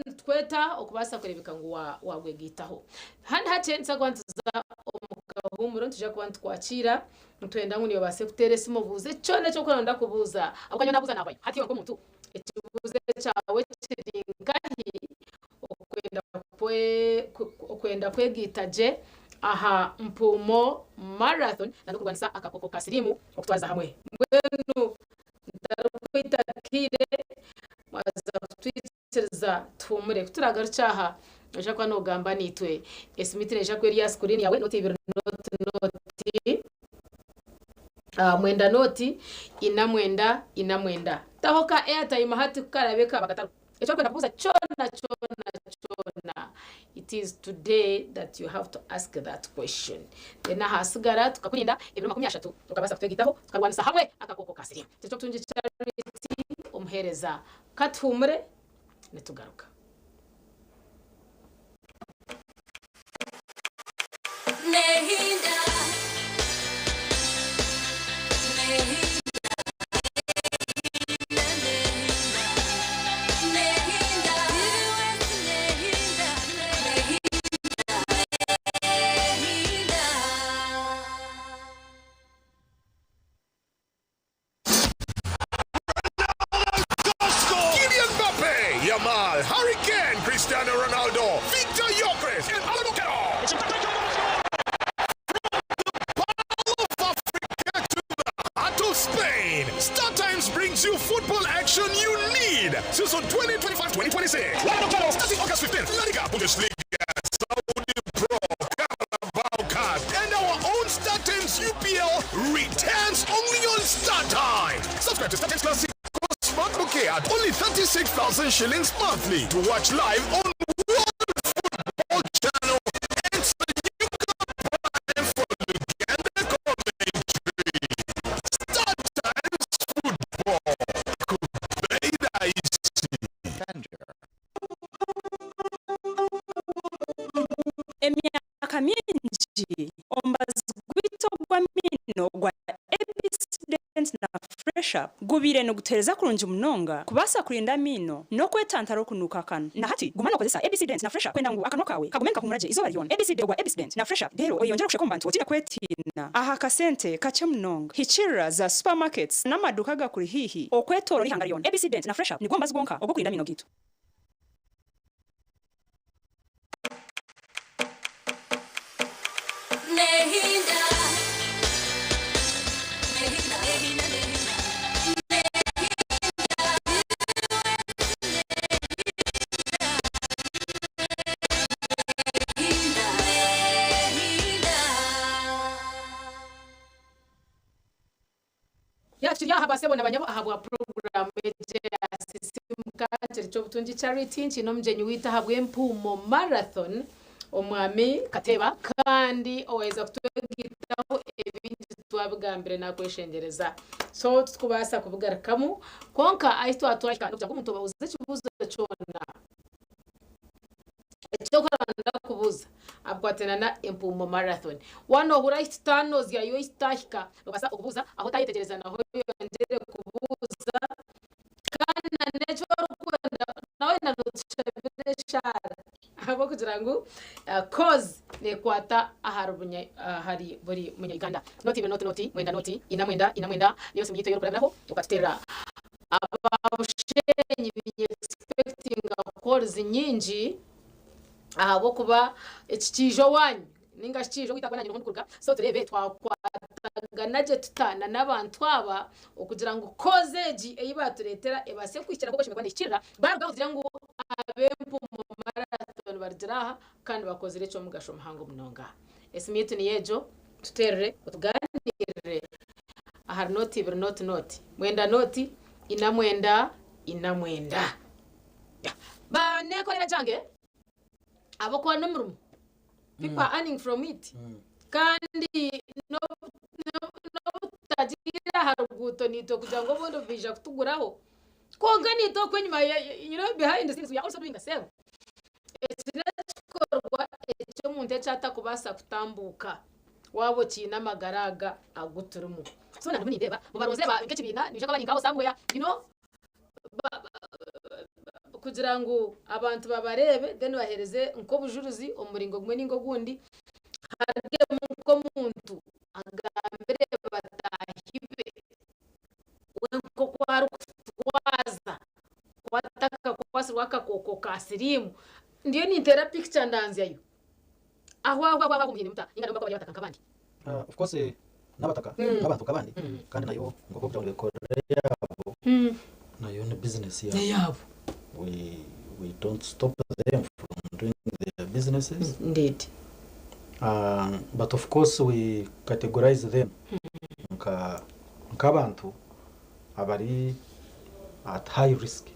B: nitweta okubaasa kureebeka ngu wagwegaitaho. Handi hakye nituza kuba nituza omu kahuumuro nitwija kuba nitwakiira nitwenda ngu niiwe obaase kuteera esimu obuuze kyona eki orikuba nooyenda kubuuza. Ahabw'okuba nyowe naabuuza naahwayo. Hati iwe nk'omuntu ekibuuzo kyawe kiri nkahi okwenda kwe okwenda kwegaita gye aha Mpuumo Marathon n'okurwanisa akakooko ka siriimu okutwaza hamwe. Mbwenu ntarikwita akaire mwaza kutwikiriza tuhuumure. Ku turagarukye aha noija kuba noogamba naitwe. Esimu itwe neija kuba eri aha sikuriini yaawe nooti ibiri nooti nooti mwenda nooti ina mwenda ina mwenda. Taho ka airtime hati ku karaabe kaaba katariho. Eki orikwenda kubuuza kyona kyona kyona, it is today that you have to ask that question. Then ahasigara tukakurinda ebiro 30 okabaasa kutwegaitaho tukarwanisa hamwe akakooko ka siriimu. Ekyo ky'okutungi Charity omuheereza. Ka tuhuumure nitugaruka.
M: Nehinda, nehinda, nehinda, nehinda, nehinda.
J: Kylian Mbappe, Yamal, Harry Kane, Cristiano Ronaldo, Victor Gyökeres, and Alan Okero. From the Pearl of Africa to the heart of Spain, Star Times brings you football action you need. Season 2025-2026. Starting August 15th, La Liga, Bundesliga, Saudi Pro, Carabao Cup, and our own Star Times UPL returns only on Star Times. Subscribe to Star Times Classic Smart Bouquet at only 36,000 shillings monthly to watch live on World Football Channel and Sayuka Prime for Luganda commentary. Star Times Football. Kubeida isi.
N: Emyaka mingi omubazi gwaitu ogw'amaino gwa ABC Dent na Fresh Up gubaire niguteereza kurungi munonga kubaasa kurinda amaino n'okwetantara okunuuka akanwa. Na hati guma nookozesa ABC Dent na Fresh Up kwenda ngu akanwa kaawe kagume nikahumura gye eizooba ryona. ABC ogwa ABC Dent na Fresh Up reero oyeyongyere okusheka omu bantu otaine kwetiina. Aha kasente kakye munonga. Hikiirira za supermarkets n'amaduuka agakuri haihi okwetooroora eihanga ryona. ABC Dent na Fresh Up nigwo mubazi gwonka ogw'okurinda amaino gaitu.
M: Nehinda, nehinda, nehinda, nehinda.
B: Ya turi aha basebo na banyabo ahabwa puroguramu egi eya Sisimuka kiri ky'obutungi Charity nkiine omugyenyi waitu ahabw'empuumo marathon omwami Kateeba kandi owaheza kutwegaitaho ebingi twabigambire nakweshengyereza so titukubaasa kubigarukamu kwonka ahi twatwahika n'okugira ngu omuntu obabuuze ekibuuzo kyona ekyokuranda kubuuza abikwatana na empuumo marathon. Waaba noohurira ahi tutaanozyayo ahi tutaahika noobaasa okubuuza ahu otayetegyereza naho oyongyere kubuuza kandi na n'eki orikwenda nawe nootushabira eshaara ahabw'okugira ngu cause Nekwata ahari bunya ahari buri munya-Uganda. Nooti ibiri nooti nooti mwenda nooti ina mwenda ina mwenda niyo simu yaitu ei orikurabiraho okatuteerera. Aba Bushenyi baine expectinga calls nyingi ahabw'okuba eki kiija owaanyu ninga shi kiija owaitu ahakuba naanye niho ndikuruga so tureebe twakwatagana gye tuta na n'abantu aba okugira ngu cause egi ei baatureetera ebaase kuhikira nk'oku eshemereire kuba neehikirira baarugaho tugire ngu ab'Empumo Marathon barugire aha kandi bakozire eky'omugasho muhango munonga. Esimu yaitu niyo egyo, tuteerere otugaaniirire ahari nooti ibiri nooti nooti, mwenda nooti, ina mwenda, ina mwenda. Baneekorera gyange ahabw'okuba n'omurimo. People are earning from it. Kandi n'obu tutagiire aha ruguuto naitwe kugira ngu obundi baija kutuguraho, kwonka naitwe okwo enyima, you know behind the scenes we are also doing the same. Eki n'ekikorwa eky'omuntu eki atakubaasa kutambuuka waaba okiine amagara aga agu turimu. So narimu nindeeba mubaronzire ba nk'ekibiina nibaija kuba bari nkaho somewhere you know kugira ngu abantu babareebe then baheereze nk'obujurizi omu muringo gumwe ninga ogundi harugemu nk'omuntu agambire bataahi be we nk'oku arikutwaza. Ku atakakwasirwe akakooko ka siriimu, ndiyo ninteera pikica ndanzyayo. Aho aho aho aho muhine muta ninga nabo bakaba bari abataka nk'abandi.
L: Of course n'abataka n'abantu nk'abandi kandi nayo nk'oku orikugira ngu bekorere yaabo nayo ni business yaabo.
B: N'eyaabo.
L: We we don't stop them from doing their businesses.
B: Indeed.
L: But of course we categorize them nka nk'abantu abari at high risk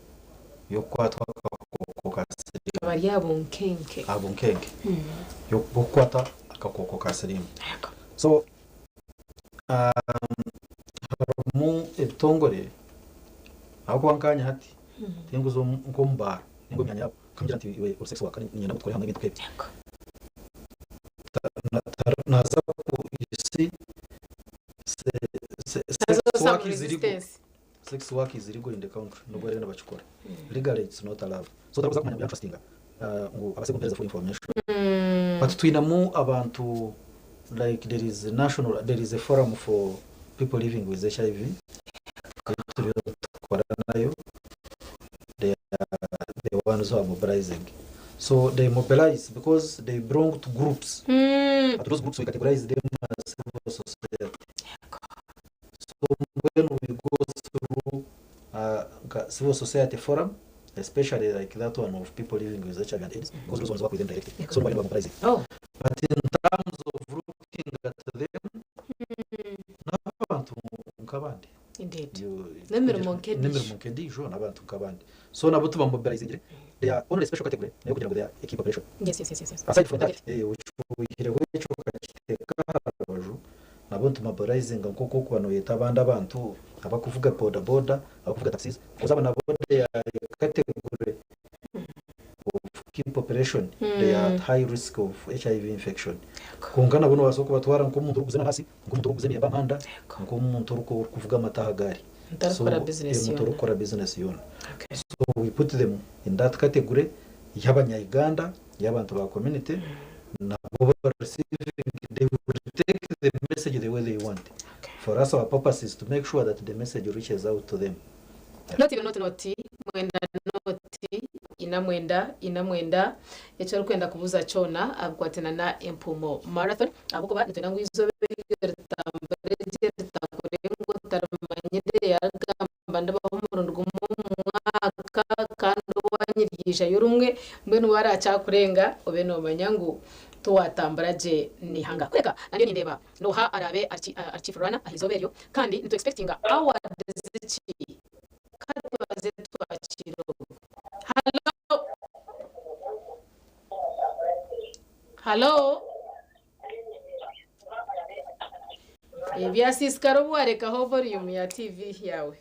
L: y'okukwatwa akakooko ka siriimu.
B: Abari aha bunkenke.
L: Aha bunkenke bw'okukwata akakooko ka siriimu. So harimu ebitongore ahabw'okuba nkaanye hati tinkuza nk'omu baara ninga omu myanya yaabo nkamugira nti iwe ori sex worker niinyenda ngu tukore hamwe ebintu nk'ebi. Naaza ku you see
B: Haza
L: Sex
B: some
L: work is illegal.
B: resistance.
L: Sex work is illegal in the country. Nobwo bariyo nibakikora. Legally it's not allowed. So otarikuza kumanya ngu byantrustinga ngu abaase kumpereza full information. But twinemu abantu like there is national there is a forum for people living with HIV ei turiyo nitukora nayo. They are the ones who are mobilizing. So they mobilize because they belong to groups. But those groups we categorize them as civil society. So when we go through nka civil society forum, especially like that one of people living with HIV and AIDS, because those ones work with them directly. So nobody mobilizing.
B: Oh.
L: But in terms of looking at them, n'abantu nk'abandi.
B: Indeed.
L: You-
B: N'emirimo nk'endiijo.
L: N'emirimo nk'endiijo n'abantu nk'abandi. So nabo tubamobilizingire. They are only special category nayo kugira ngu they are a key population.
B: Yes, yes, yes, yes, yes.
L: Aside from that, eh, oihireho ekyo okakiteeka aha rubaju, nabo nitumobilizinga nk'oku orikuba noyeta abandi abantu abarikuvuga boda boda, abarikuvuga taxis, because abo nabo they are a category of key population, they are at high risk of HIV infection. Kwonka nabo nobaasa kubatwara nk'omuntu orikuguza enanasi, nk'omuntu orikuguza emiyembe aha muhanda, nk'omuntu orikuvuga amata aha gaari.
B: Omuntu arikukora business
L: Omuntu
B: yoona.
L: orikukora business yoona. So we put them in that category y'abanya-Uganda, y'abantu ba community, nabo ba receiving, they will take the message the way they want. For us our purpose is to make sure that the message reaches out to them.
B: Nooti ibiri nooti nooti mwenda nooti ina mwenda ina mwenda eki orikwenda kubuuza kyona ahabikwatine na Empuumo Marathon ahabw'okuba nitwenda ngu eizooba eryo ritambure gye ritakurenga otarimanyire yarigamba ndibaho omurundi gumwe omu mwaka kandi owaanyu ryaijayo rumwe mbwenu warakyakurenga obe noomanya ngu tiwatambura gye n'eihanga. Kureka nandiyo nindeeba nooha araabe ari chief runner aha izooba eryo kandi nitu expectinga awards ki? Ka tubanze twakiire ogu. Hallo! Hallo! Byasiisikara obu waarekaho volume ya TV yaawe.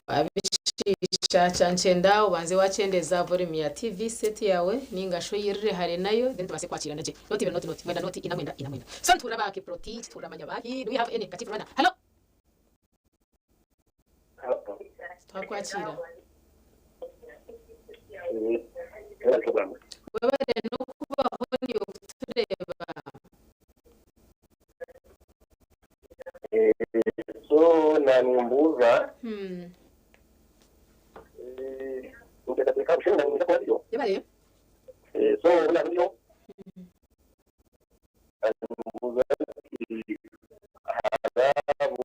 B: Wabishiisha kyankyenda obanze wakyendeza volume ya TV set yawe ninga shi oyirire hare nayo then tubaase kwakirana gye. Nooti ibiri nooti nooti mwenda nooti ina mwenda ina mwenda. So nituhurira ba Kiprotich, tuhuririra manya baahi, do we have any Katifu Rwanda? Hallo! Twakwakira. Webare n'okubaho niiwe kutureeba.
O: So nanimbuuza nteekateeka bushenyi nanyija kuba ndiyo.
B: Yebare.
O: So naba ndiyo nanimbuuza nti hari abo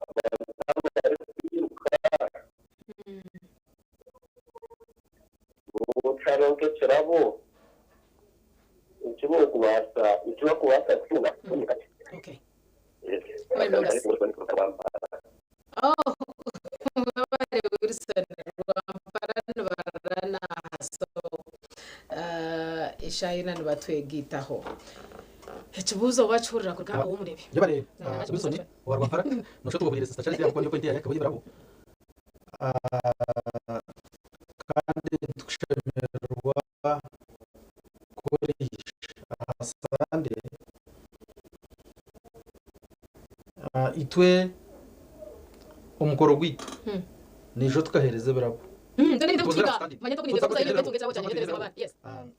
O: abantu abarikwiruka bo tihariho nk'ekirabo eki bokubaasa eki bakubaasa kutunga
B: Okay. Oh, webare Wilson Rwampara nibarara aha so eshaaha yoona nibatwegaitaho. Ekibuuzo wakihurira kuruga ow'omureebi.
L: Yebare Wilson owa Rwampara noshusha oti obuhuriire Sister Charity ahabw'okuba niyo point yawe akaba ebirabo. Kandi nitukushemererwa kuhuriisha aha Sunday. Itwe omukoro gwaitu niijo tukaheereza ebirabo.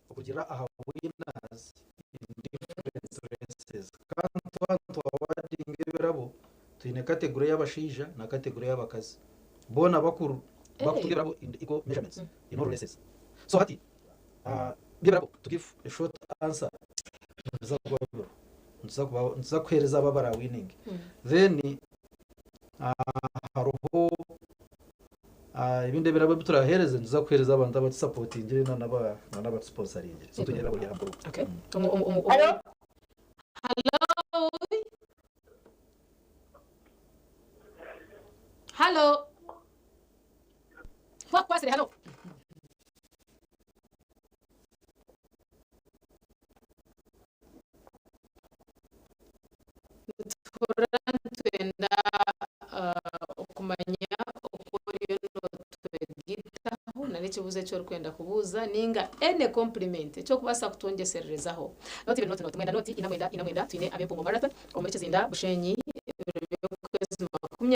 L: Okurugiirira aha winners in different races. Kandi twaba nitwawadinga ebirabo, twine category ey'abashaija na category ey'abakazi. Boona bakuru bakutunga ebirabo in equal measurements in all races. So hati by'ebirabo to give a short answer nibiza kuba biriho. Nituza kuba nituza kuheereza abo abarawininge. Then hariho ebindi ebirabo ebi turaheereze nituza kuheereza abantu abatusapotingire na n'aba na n'abatusiponsaringire. So twine ebirabo bya mukuru.
B: Okay. Omu omu omu
G: Hello?
B: Hello. Hello. Twakukwasire hello. Nituhurira nitwenda okumanya oku oriyo notwegitaho nari ekibuuzo eki orikwenda kubuuza ninga any compliment eki orikubaasa kutwongyesererezaho. Nooti ibiri nooti nooti mwenda nooti ina mwenda ina mwenda twine ab'Empungo Marathon omuri Kizinda Bushenyi ebiro by'okwezi 31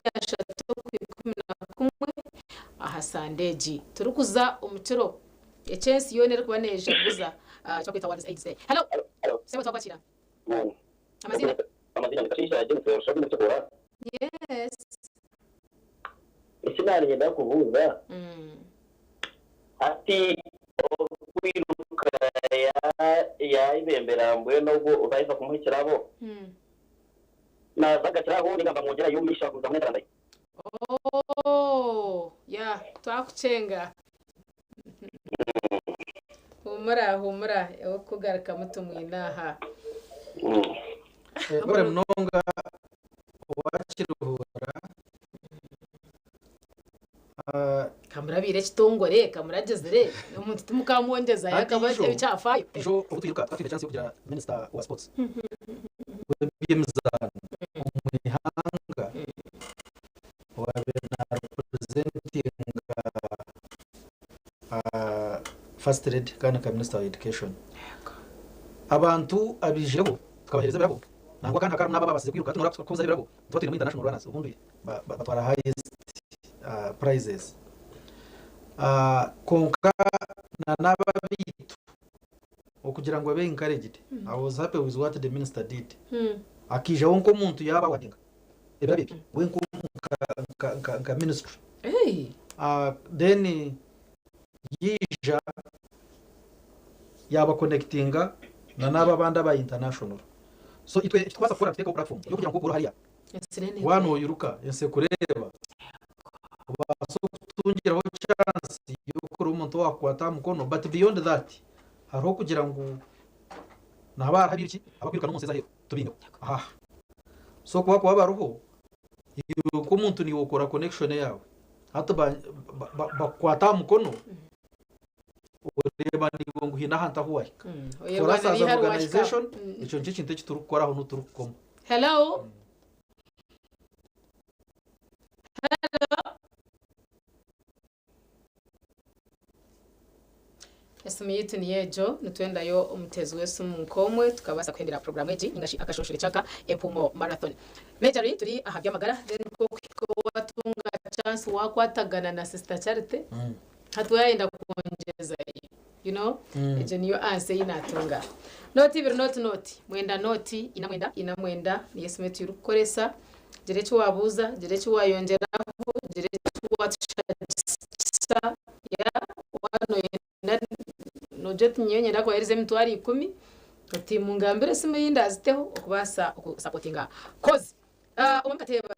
B: Okwa aha Sande egi turikuza omu kiro eky'ensi yoona erikuba neejaguza eki barikweta World AIDS Day. Hello! Sebo twakwakira. Amaziina?
O: Amazina ni Kashaija James Rushabi Mutukura.
B: Yes.
O: Eki naaniinyenda kubuuza hati orikwiruka yaayebembera mbwenu ogwo otaheza kumuha ekirabo naaza agakira aho ninga bamwongyerayo omu maisho agumizamu n'entaranta ye?
B: Oh, yeah, twakukyenga. Humura, humura, ow'okukugarukamu tumwine aha.
L: Webare munonga owakiruhura.
B: Kamurabiire ekitongore, kamuragizire, omuntu timukamwongyezayo
L: Hati
B: akaba
L: ijo,
B: ekyafaayo.
L: ijo obu twiruka twatwine chance y'okugira minister wa sports w'eby'emizaano omu ihanga owaabaire naarepresentinga First Lady kandi nka Minister wa Education. Abantu abaijireho tukabaheereza ebirabo nangwa kandi hakaba harimu n'abo ababaasize kwiruka hati noreeba ku turikubaha ebirabo nituba twinemu international runners obundi batwara highest prizes. Kwonka na n'aba abaitu okugira ngu babe encouraged, I was happy with what the minister did. Akaijaho nk'omuntu yaaba awardinga ebirabo ebyo we nka ministry. Then yaija yaabaconnectinga na n'abo abandi aba international. So itwe eki turikubaasa kukora nituteekaho platform y'okugira ngu nk'oku ori hariya waaba nooyiruka ensi ekureeba obaase okutungiraho chance y'okureeba omuntu owaakukwata aha mukono but beyond that hariho okugira ngu nihaba hariho abairiki abakwiruka n'omu nsi ez'aheeru tubaineho aha. So ku bakuba bariho iwe nk'omuntu niiwe okora connection yaawe hati bakukwata aha mukono oreeba naiwe ngu haine ahantu ahu waahika. For us
B: Oyerwanira
L: as an
B: eihari waahika.
L: organization ekyo nikyo kintu eki turikukoraho n'obu turikukoma.
B: Hello. Hello. Esimu yaitu niyo egyo, nitwendayo omuteezi w'esimu nk'omwe tukabaasa kuhendera puroguraamu egi ninga shi akashoshore kyaka Empumo Marathon. Majorly turi aha by'amagara then nikwo kuhika obu watunga chance. chance wakwatagana na Sister Charity hati wayenda kwongyezayo you know egyo niyo answer ei natunga. Nooti ibiri nooti nooti mwenda nooti ina mwenda ina mwenda niyo esimu ei turikukoresa gira eki wabuuza gira eki wayongyeraho gira eki watushagisa yeah waaba noyenda nogira oti nyowe niinyenda kubaheereza emitwaro ikumi oti mungambire esimu ei ndaaziteho okubaasa okusapotinga kozi. Obumwe nkateeba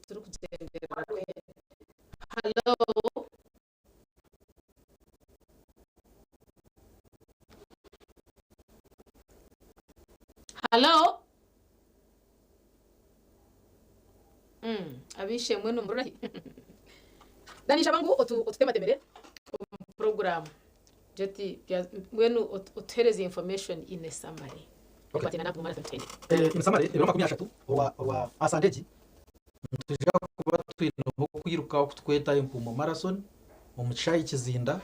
B: turikugyendera Hallo. Hallo. Ab'eishe-emwe nimurora hi? Ninshaba ngu otutematemere omu puroguraamu. Oti mbwenu otuheereze information in a summary.
L: Okay.
B: Ekwatiraine na Marathon 20.
L: In summary, ebiro 30 orwa aha Sande egi, nitwija kuba twine okwiruka oku tukweta Empuumo Marathon omu kishaayi Kizinda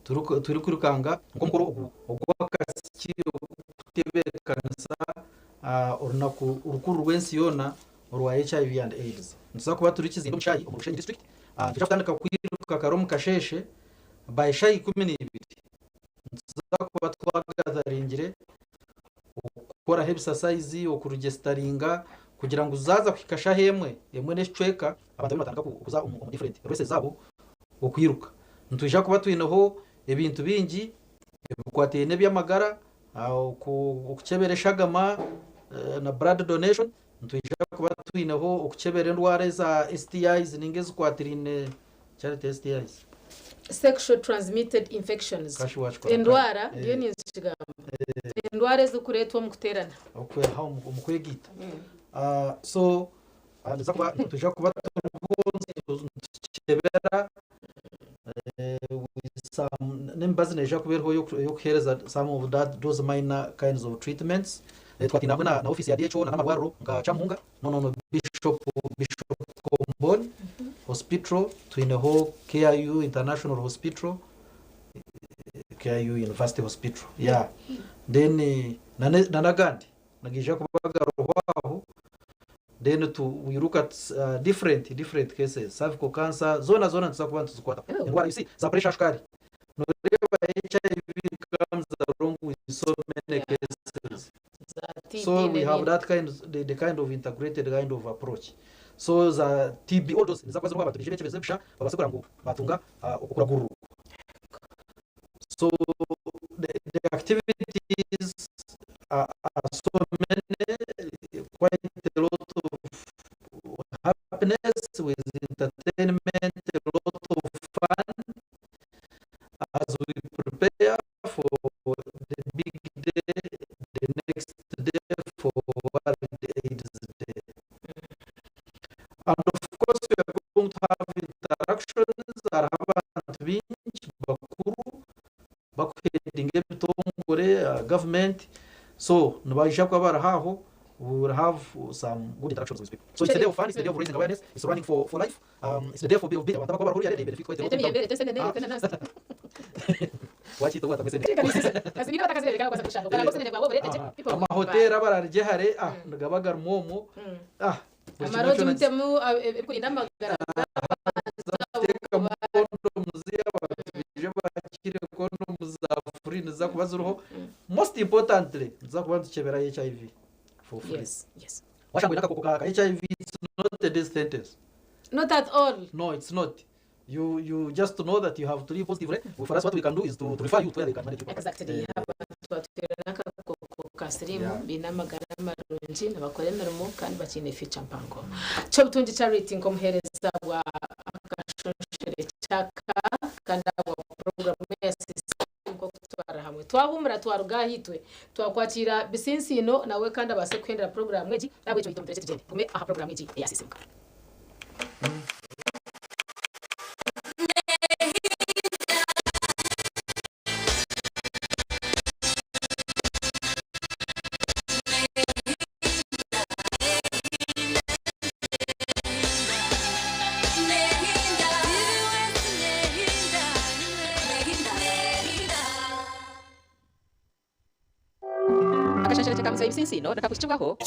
L: turikwirukanga nk'omukoro ogu ogw'akasiki ogw'okutebeekanisa orunaku rukuru rw'ensi yoona orwa HIV and AIDS. Nituza kuba turi Kizinda omu kishaayi omu Rushenyi district. Nitwija kutandika kwiruka kare omu kasheeshe by shaaha 12 nituza kuba twagatheringire okukoraho ebisasayizi, okurugesitaringa kugira ngu zaaza kuhika shaaha emwe, emwe n'ekicweka abantu babe nibatandika kuza omu different races zaabo okwiruka. Nitwija kuba twineho ebintu bingi ebikwataine n'eby'amagara, okukyebera eshagama na blood donation, nitwija kuba twineho okukyebera endwara eza STIs ninga ezikwatiraine Charity STIs.
B: Sexual transmitted infections.
L: Kashi wakikora
B: Endwara,
L: kare.
B: ndiyo ninzikigamba. Endwara ezirikureetwa omu kuteerana.
L: Okweha omu kwegaita. So nituza kuba nitwija kuba turiho nitukyebera with some n'emibazi neija kuba eriho ey'okuheereza some of that those minor kinds of treatments. Twatiina hamwe na ofiisi ya DHO na n'amarwariro nka Kyamuhunga no Bishop Bishop Comboni Hospital, twineho KIU International Hospital, KIU University Hospital, yeah. Then na n'agandi nigaija kuba gariho aho then tu, we look at different different cases, cervical cancer, zoona zoona nituza kuba nituzikwataho. Endwara you see za pressure shukaari, noreeba HIV comes along with so many cases. So we have that kind the, the kind of integrated kind of approach. So za TB all those niza kuba ziriho abantu baije bekyebeze busha babaase kureba ngu batunga okuragurirwa. So the activities are so many, quite a lot of happiness with entertainment, a lot of fun as we prepare for the big day, the next day for World AIDS Day. And of course we are going to have interactions, hariho abantu baingi bakuru bakuheadinga ebitongore, government, so nibaija kuba bariho aho, we will have some good interactions with people. So it's a day of fun, it's a day of raising awareness, it's running for life, it's the day for of being abantu abakuba barahurira, they benefit quite a lot. Amahoteri abararye hare nigaba garimu omwo buri kimwe
B: Amaroji
L: kyona
B: mutemu ebikurinda amagara.
L: Teekamu condoms, abantu baije bakire condoms za free niziza kuba ziriho. Most importantly nituza kuba nitukyebera HIV for free. Washanga oine akakooko ka HIV, it's not a death sentence.
B: Not at all.
L: No, it's not. You just know that you have to live positively. For us, what we can do is to refer you to where they can manage you properly.
B: Exactly. Abantu batwire n'akakooko ka siriimu baine amagara marungi, nibakora emirimo kandi bakiine future mpango. Kyobutungi Charity nk'omuheereza bwa Akashonshere Kyaka kandi ahabwa puroguramu ya CCM nk'okutwarira hamwe. Twahuumura twaruga aha itwe twakwakiira Bisinsiino nawe kandi abaase kuhendera puroguramu egi. N'ahabw'ekyo itwe muturekye tugyende tugume aha puroguramu egi eya CCM.
P: Akashonshorekye ka Muzeeyi Bisinsiino nikakuhikibwaho.